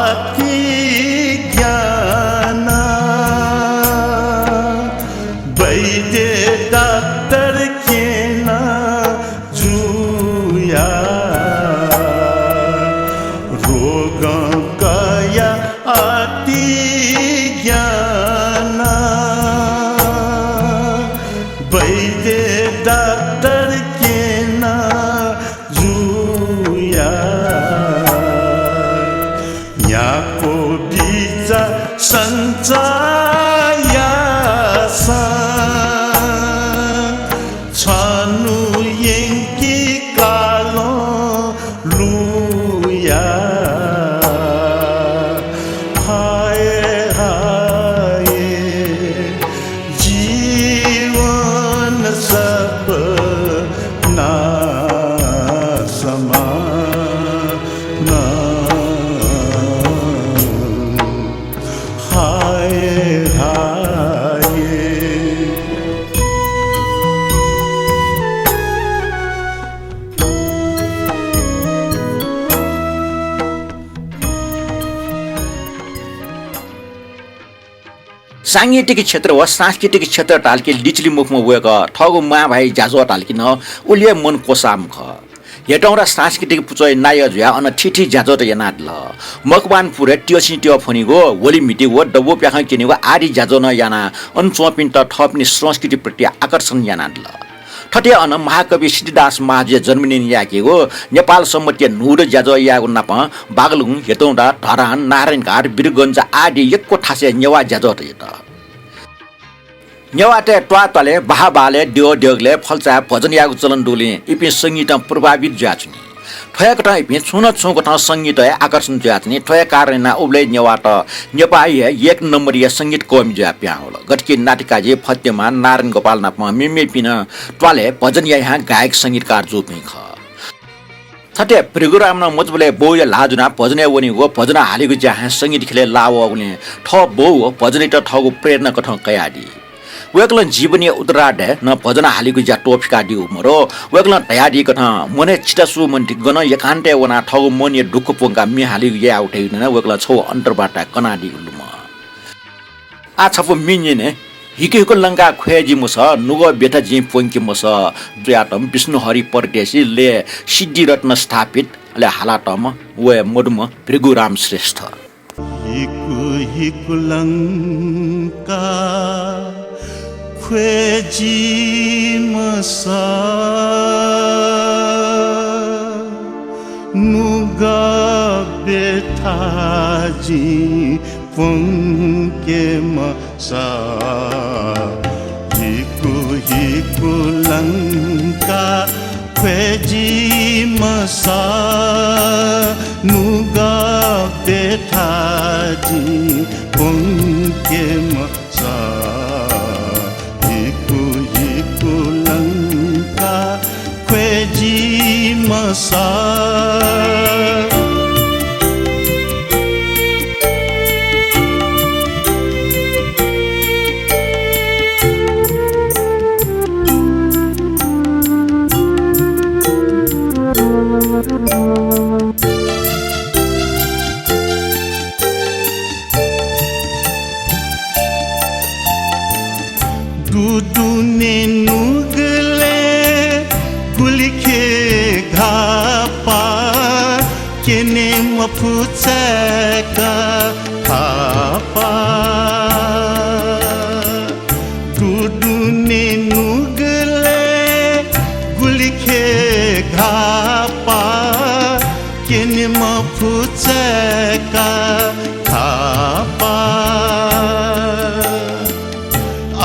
अति ज्ञान वैद्य डाक्टर केना जुया। रोगं कया अति ज्ञान वैद्य डाक्टर केना जुया। न्यापो बिचाः सञ्चयासा छन्हु यंकि कालं लुया। हाय हाय जीवन सपना समान। हाय हाय। सांगीतिक क्षेत्र व सांस्कृतिक क्षेत्र धालकि लिचिलि मखुम्ह वय्‌कः थःगु मांभाय् ज्याझ्वः धालकि नं उलि हे मन क्वसाःम्ह खः। हेटौंडा सांस्कृतिक पुचःया नायः जुयाः अन थीथी ज्याझ्वःत यानादिल। मकवानपुरय् त्यःसिं त्यः फ्वनीगु, होली म्हितीगु व दबू प्याखं क्यनीगु आदि ज्याझ्वः नं यानाः अन च्वंपिन्त थःपिनि संस्कृतिप्रति आकर्षण यानादिल। थथे अन महाकवि सिद्धिदास महाजुया जन्मदिन यायेकेगु, नेपाल संवत्‌या न्हूदँ ज्याझ्वः यायेगु नापं बागलुङ, हेटौंडा, धरान, नारायणघाट, वीरगञ्ज आदि यक्व थासय् नेवाः ज्याझ्वःत यात। नेवाःतय् त्वाःत्वालय्, बहाःबहालय्, द्यः द्यःगलय् फल्चाय् भजन यायेगु चलन दुगुलिं इपिं संगीतं प्रभावित जुयाच्वनी। थ्व हे कथं इपिं छुं न छुं कथं संगीतय् आकर्षण जुयाच्वनी। थ्व हे कारणं यानाः उबलय् नेवाःत नेपाःया एक नम्बरया संगीत कःमि जुयाः पिहां वल। गथे कि नातिकाजी फतेमा, नारायण गोपाल नाप मेमेपिं नं त्वालय् भजनया ह्यां गायक संगीतकार जूपिं खः। थथे भृगुराम नं मचाबलय् बौया ल्हाः जुनाः भजनय् वनीगु व भजन हालीगु ज्याखँय् संगीत ख्यलय् लाः वःगुलिं थः बौ व भजनयात थःगु प्रेरणा कथं कयादी। वय्‌कलं जीवनया उत्तरार्धय् नं भजन हालीगु ज्या त्वःफिकादीगु मरु। वय्‌कलं धयादी कथं मनय् चिता सू मन्ति गनं एकान्तय् वनाः थःगु मनया दुःख प्वंकाः म्ये हालीगु याये उठेगु नं वय्‌कलं छगू अन्तर्वार्ताय् कनादीगु लुमं। आः छपु म्ये न्यने। हिकु हिकु लंकाः ख्वये जि मसः, नुगः ब्यथा जिं प्वंके मसः जुयातःम्ह विष्णुहरि परदेशी, लय् सिद्धिरत्न स्थापित, अले हालातःम्ह व हे मदुम्ह भृगुराम श्रेष्ठ। हिकु हिकु लंकाः ख्वये जि मसः, नुगः ब्यथा जिं प्वंके मसः। हिकु हिकु लंकाः ख्वये जि मसः, नुगः ब्यथा जिं प्वंके मसः। हिकु हिकु लंकाः ख्वये जि मसः। दुदुने नुगलय् गुलिखे घाःपाः, क्यने मफु चाय्‌क थाःपाः। दुदुने नुगलय् गुलिखे घाःपाः, क्यने मफु चाय्‌क थाःपाः।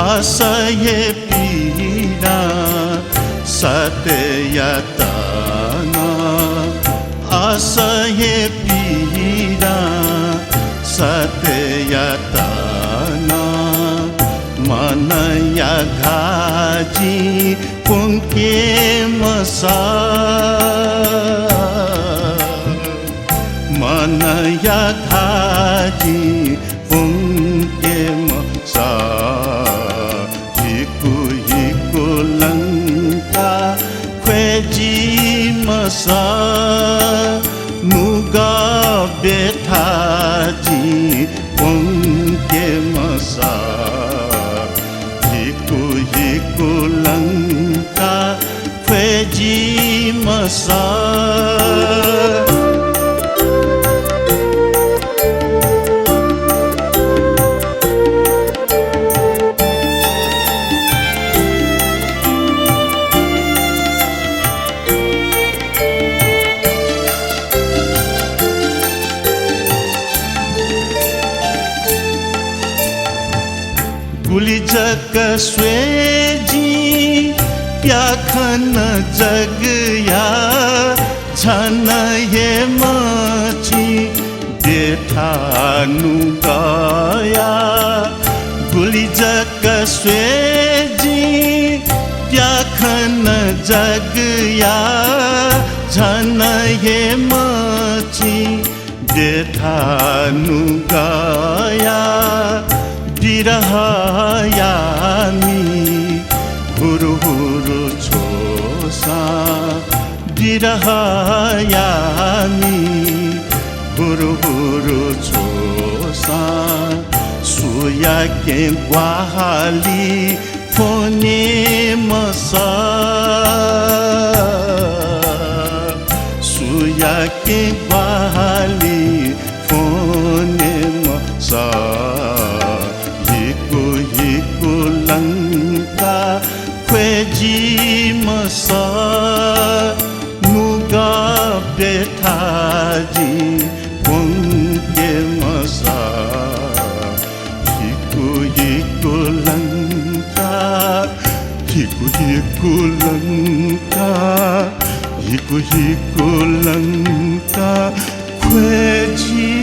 आशा हे पीडा सत्य यातना, आशा हे पीडा सत्य यातना, मनया घाः जिं प्वंके मसः। मनया घाः जिं प्वंके मसः। हिकु हिकु लंकाः ख्वये जि मसः। नुगः ब्यथा सा। गुलि जक स्वये जिं प्याखन जगया, झन हे मछिं देथाय् नुगःया। गुलि जक स्वये जिं प्याखन जगया, झन हे मछिं देथाय् नुगःया। बिरहया मि हुरु हुरु छ्वसां, बिरहया मि हुरु हुरु छ्वसां, सुयाकें ग्वाहालि फ्वनेमसा, सुयाकें ग्वाहालि फ्वनेमसा, हिकु हिकु लंका ख्वय् जिमसा, नुगः प्यथाय् जिं प्वंकेमसा। हिकु हिकु लंका, हिकु हिकु लंका, हिकु हिकु लंका ख्वय् जिमसा।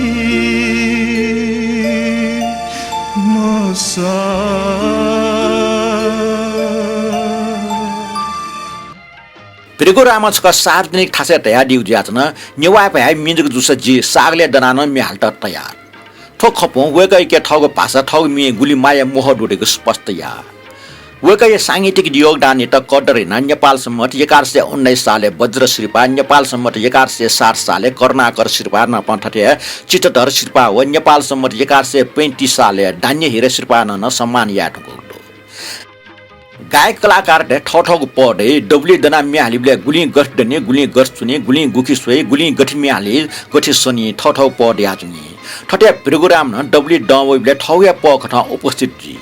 भृगुरामं छकः सार्वजनिक थासय् धयादीगु जुयाच्वन, नेवाःपाखें म्ये जक जूसा जि सागलय् दनाः नं म्ये हालेत तयार। थ्व खँपं वय्कःयाके थःगु भाषा, थःगु म्ये गुलि माया मोह दु धइगु स्पष्ट याः। वय्कःया सांगीतिक योगदानयात कदर यानाः नेपाल सम्बत एघार सय उन्नाइस सालय् वज्र सिरपाः, नेपाल सम्बत एघार सय सात सालय् करुणाकर सिरपाः नाप थथे चित्तधर सिरपाः व नेपाल सम्बत एघार सय पैंतिस सालय् धान्य हिरा सिरपाः नं, नं सम्मान याये धुंकूगु दु। गायक कलाकारतय् थःथःगु पदय् दबुलिइ दनाः म्ये हालीबलय् गुलिं गथे दनी, गुलिं गथे च्वनी, गुलिं गुकथं स्वइ, गुलिं गथे म्ये हाली, गथे सनी, थःथःगु पदय् च्वनी। थथे भृगुराम नं दबुलिइ दं वइबलय् थःगु हे पदय् उपस्थित जुइ।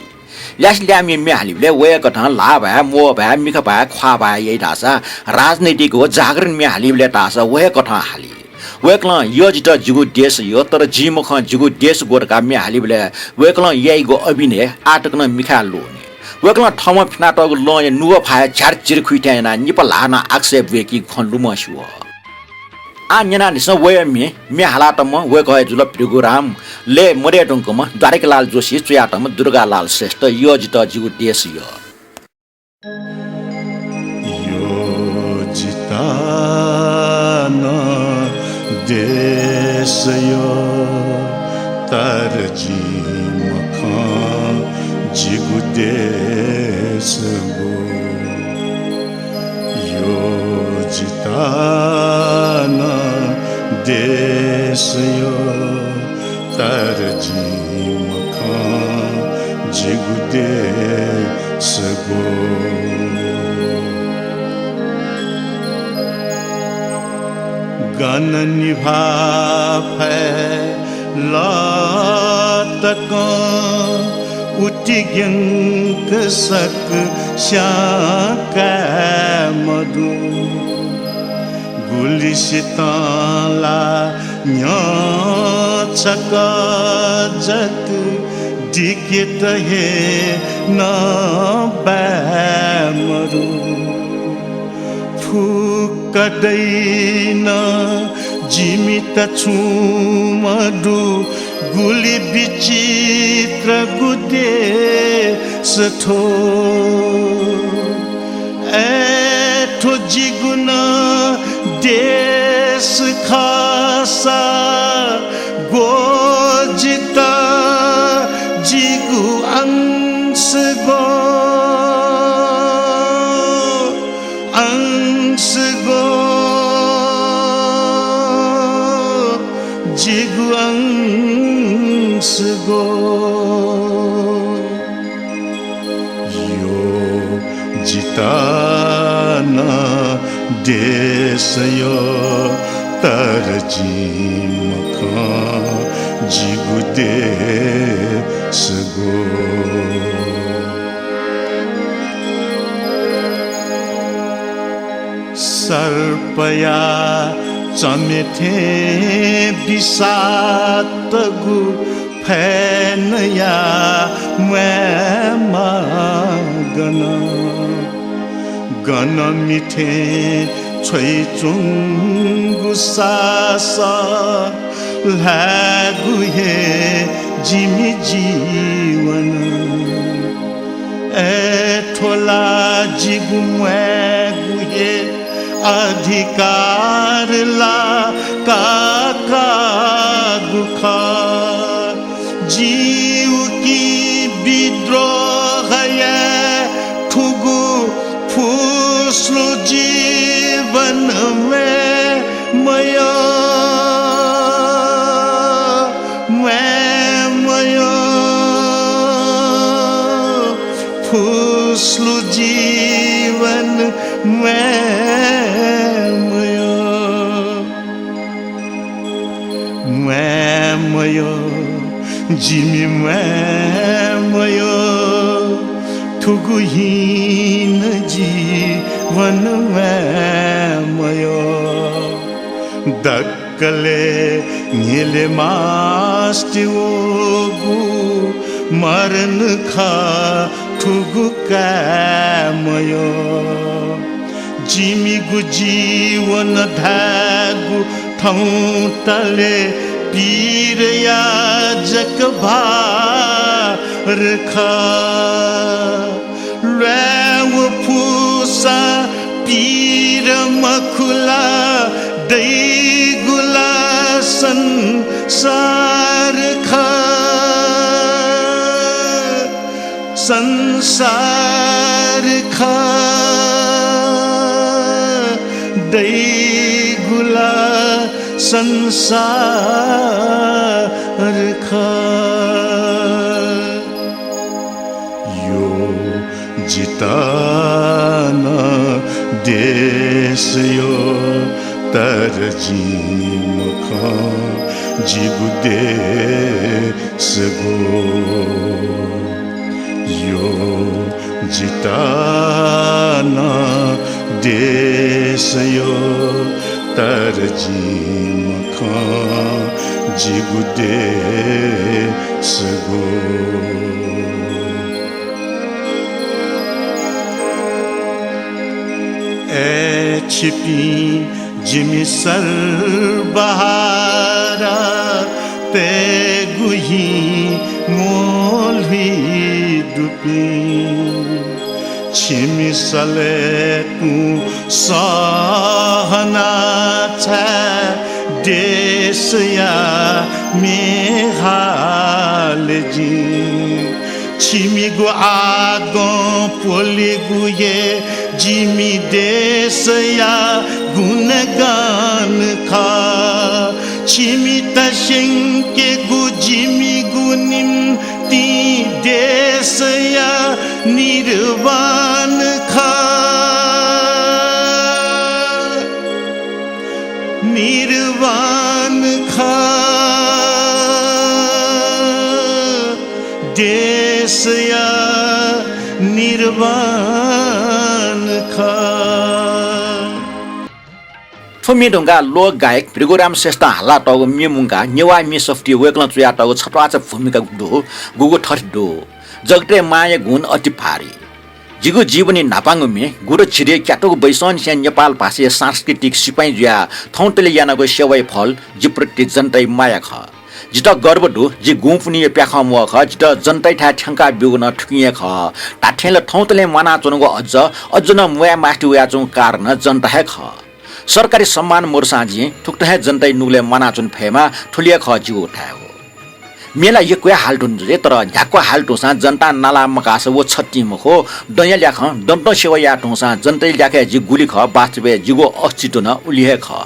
ल्यासे ल्याय्म्ये म्ये हालीबलय् वय्कलं ल्हाः भाय्, म्वः भाय्, मिखा भाय्, ख्वाः भाय् याइ धाःसा, राजनैतिक व जागरण म्ये हालीबलय् धाःसा व हे कथं हाली। वय्कलं यः जितः जिगु देश यः, तर जि मखं जिगु देश ग्व धकाः म्ये हालीबलय् वय्कलं याइगु अभिनय आः तक नं मिखाय् लूनि। वय्कलं थःम्हं फ्यानातःगु लंया नुगः फाय् झ्यारझिर खुइथें यानाः निपा ल्हाः नं आकाशय् ब्वय्कीगु खँ लुमंसे वः। आः न्यनादिसँ वया म्ये, म्ये हालातःम्ह वय्कः हे जुल भृगुराम, लय् मदये धुंकूम्ह द्वारिकालाल जोशीं च्वयातःम्ह दुर्गालाल श्रेष्ठ, यः जितः जिगु देश यः। यः जितः नं देश यः, तर जि मखं जिगु देश ग्व। यः जितः नं देश यः, तर जि मखं जिगु देश ग्व। गन निभाः फय् लः तकं उतिग्यंक सकस्यां काये मदु। गुलिसितं ला न्ह्यः छकः जक दिकेत हे नं बाय् मदु। फुक्क दइ नं जिमित छुं मदु, गुलि विचित्र गु देश थ्व। अय् थ्व जिगु नं देश खःसा, ग्व जितः जिगु अंश ग्व, अंश ग्व, जिगु अंश ग्व। यः जितः नं देशयो, तर जिं मखं जिगु देशगु। सर्पया चमे थें विषाक्तगु फय्नया म्वायेमा गन। गन मिथें छ्वइच्वंगु सासः ल्हायेगु हे जिमि जीवन। अय् थ्व ला जिगु म्वायेगु हे अधिकार ला का काःगु खः। जिं उकिं विद्रोह याये थुगु फुस्लु जीवन म्वाये मयः, म्वाये मयः। फुस्लु जीवन म्वाये मयः। म्वाये मयः, जिमि म्वाये मयः। थुगु हीन जीवन म्वाये मयः। दक्कले न्हिले मास्ति वःगु मरण खः थुगु काये मयः। जिमिगु जीवन धायेगु थौंतले पीरया जक भार खः। ल्वाये व फुसां पीर मखु ला, दइगु ला संसार खः। संसार खः, दइगु ला संसार खः। यो जितः नं देश यो, तर जिं मखं जिगु देश गु। यो जितः नं देश यो, तर जिं मखं जिगु देश गु। अय् छिपिं जिमि सर्वहारा, तयेगु हिं म्वःल्हुइ दुपिं। छिमि सलय् तुं सहना छाय् देशया म्ये हाले जिं। छिमिगु आगं प्वलेगु हे जिमि देशया गुणगान खः। छिमित स्यंकेगु जिमिगु निंतिं देशया निर्वाण खः। निर्वाण खः देशया निर्वाण खः। थ्व म्ये धुंकाः लोकगायक भृगुराम श्रेष्ठं हालातःगु म्ये मुंकाः नेवाः म्ये सफुतिइ वय्कलं च्वयातःगु छत्वाःचा भूमिका दु, गुगु थथे दु। जगतय् माया गुण अति भारी। जिगु जीवनया न्हापांगु म्ये, गुदँ झिदँय् क्यातुगु वैसंनिसें नेपाल भाषाया सांस्कृतिक सिपाइँ जुयाः थौंतले यानागु सेवाया फल जि प्रति जनताया माया खः। जितः गर्व दु, जि गुंपुन्हिया प्याखं म्वः खः, जितः जनतायाथाय् थ्यंका ब्यूगु नं थुकिं हे खः। धात्थें ला थौंतले म्वानाच्वनागु अज्ज, अज्ज नं म्वाये मास्ति वयाच्वंगु कारण जनता हे खः। सरकारी सम्मान मदुसां जिं थुकथं हे जनताया नुगलय् म्वानाच्वने फयेमा, थुलि हे खः जिगु धायेगु। म्ये ला यक्व हे हाले धुन जुइ, तर न्ह्याक्व हाले धुंसां जनतां नाला मकाःसा व छतिं मखु, दँया ल्याखं दँ दँ सेवा याये धुंसां जनताया ल्याखय् जि गुलि खः, वास्तवय् जिगु अस्तित्व नं उलि हे खः।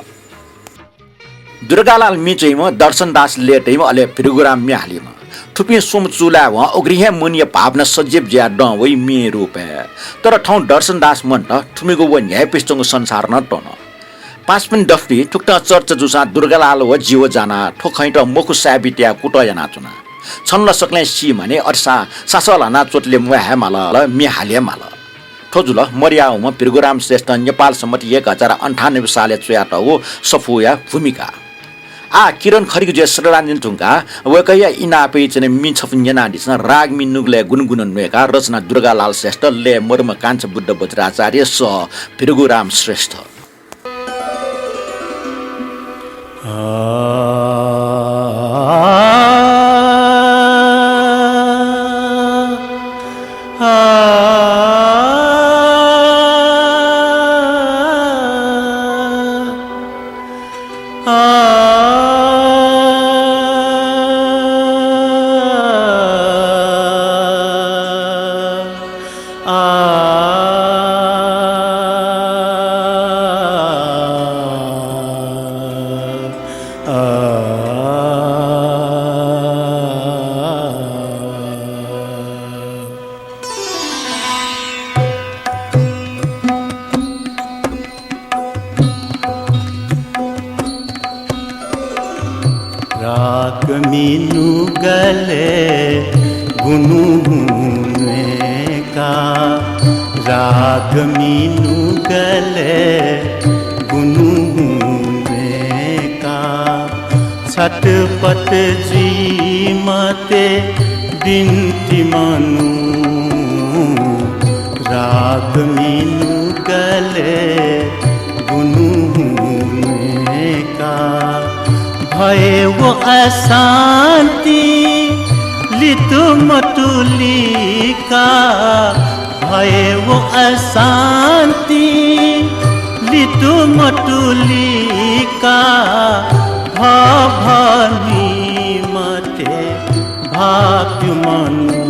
दुर्गालाल मी च्वइम्ह, दर्शनदास लय्ताइम्ह, अले भृगुराम म्ये हालीम्ह। थुपिं स्वम्ह चूलावं उघ्रिं हे मनया भावना सजीव जुयाः दं वइ म्ये रूपय्। तर थौं दर्शनदास मन्त थुमिगु व न्ह्याइपुसे च्वंगु संसार नं त्वन। पाँचपिनि दफुति थुकथं चर्चा जूसां दुर्गालाल व जिव जानाः थ्व खँयात मखु साबित यायेगु कुतः यानाच्वना। छन्त ला सकलें सी मानि, अथेसां सासः ल्हानाः च्वतले म्वाये हे माल, म्ये हाले हे माल। थ्व जुल मदयावंम्ह भृगुराम श्रेष्ठं नेपाल सम्बत एक हजार अन्ठानब्बे सालय् च्वयातःगु सफूया भूमिका। आः किरण खड्गीजुया श्रद्धाञ्जली धुंकाः वय्कःया इनापय् च्वने म्ये छपु न्यनादिसँ। रागमि नुगलय् गुनुगुनु न्वय्काः रचना दुर्गालाल श्रेष्ठ, लय् मदुम्ह कान्छा बुद्ध वज्राचार्य, सः भृगुराम श्रेष्ठ। रागमि नुगलय् गुनुगुनु न्वय्का, रागमि नुगलय् गुनुगुनु न्वय्का, छटपट जुइ मते बिन्ति मनू, रागमि नुगलय् गुनुगुनु न्वय्का। भय व अशान्ति लितु मतुलिका, भय व अशान्ति लितु मतुलिका, भभनि मते भाक्यु मनू,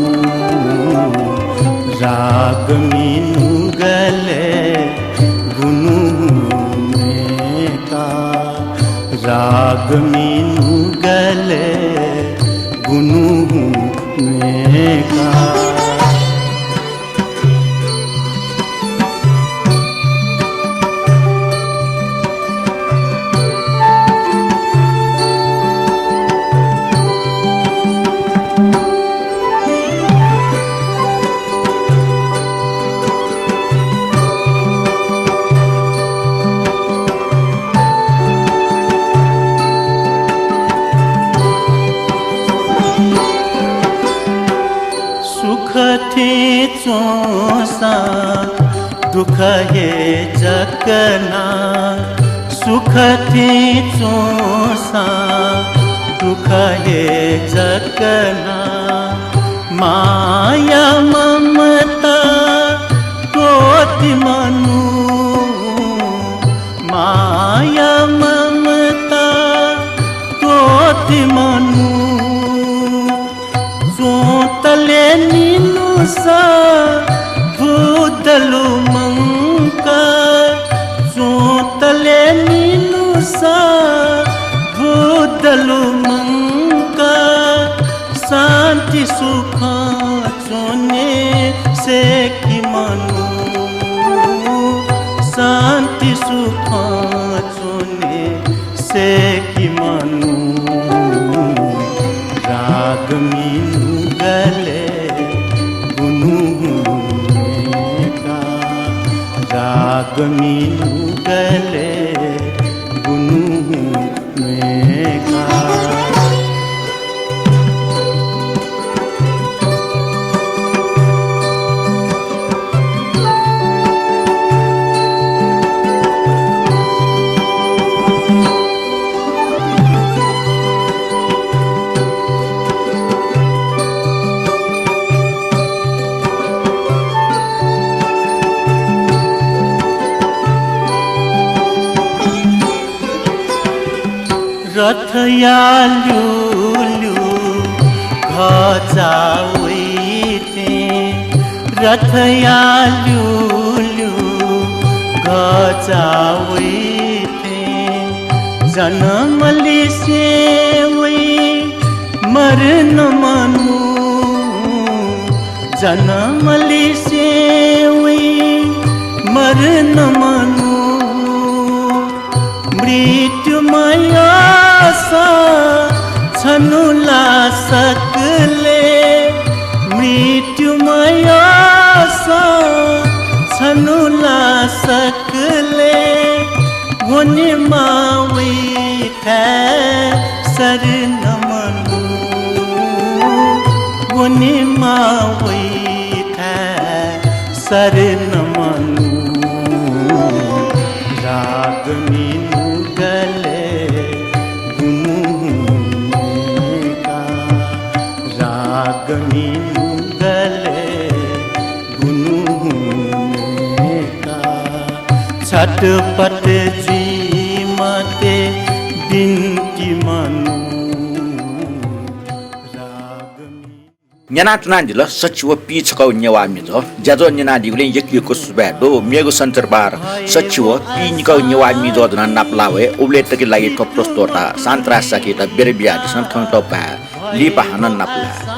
रागमि नुगलय् गुनुगुनु न्वय्का, रागमि नुगलय् गुनुगुनु न्वय्का। सुख थें च्वंसां दुःख हे जक ना, सुख थें च्वंसां दुःख हे जक ना। माया ममता त्वःति मनू, माया ममता त्वःति मनू। च्वंतले निन्हु सा भूत लुमंका, च्वंतले निन्हु सा भूत लुमंका, शान्ति सुखं च्वने सय्कि मनू, शान्ति सुखं च्वने सय्कि मनू। रागमि नुगलय् गुनुगुनु न्वय्का, रागमि नुगलय् गुनुगुनु न्वय्का। रथया ल्यूल्यू घचा वइथें, रथया ल्यूल्यू घचा वइथें, जन्मलिसे वइ मर मरु नमनु, जन्मलिसे वइ मरु नमनु। मृत्यु मयःसा छन्हु ला सकलें, मृत्यु मयःसा छन्हु ला सकलें, वनेमा वइ थाय् शरण मनु, वनेमा वइ थाय् शरण मनु। रागमी नुगलय् गुनु हुनेका, रागमी नुगलय् गुनु हुनेका, छटपट जुइ मते बिन्ति मनु। न्यनाच्वनादिल सच्छि व पीछकःगु नेवाः म्हिगः। ज्याझ्वः न्यनादीगुलिं यक्व यक्व सुभाय् दु। मेगु सन्चरबार सच्छि व पीनिकःगु नेवाः म्हिगः नं नापलाः वये। उबलय् तक लागि थ्व प्रस्तोता शान्तराज शाक्ययात बिदा बियादिसँ। थौंयात बाय्। लिपा हानं नापलाये।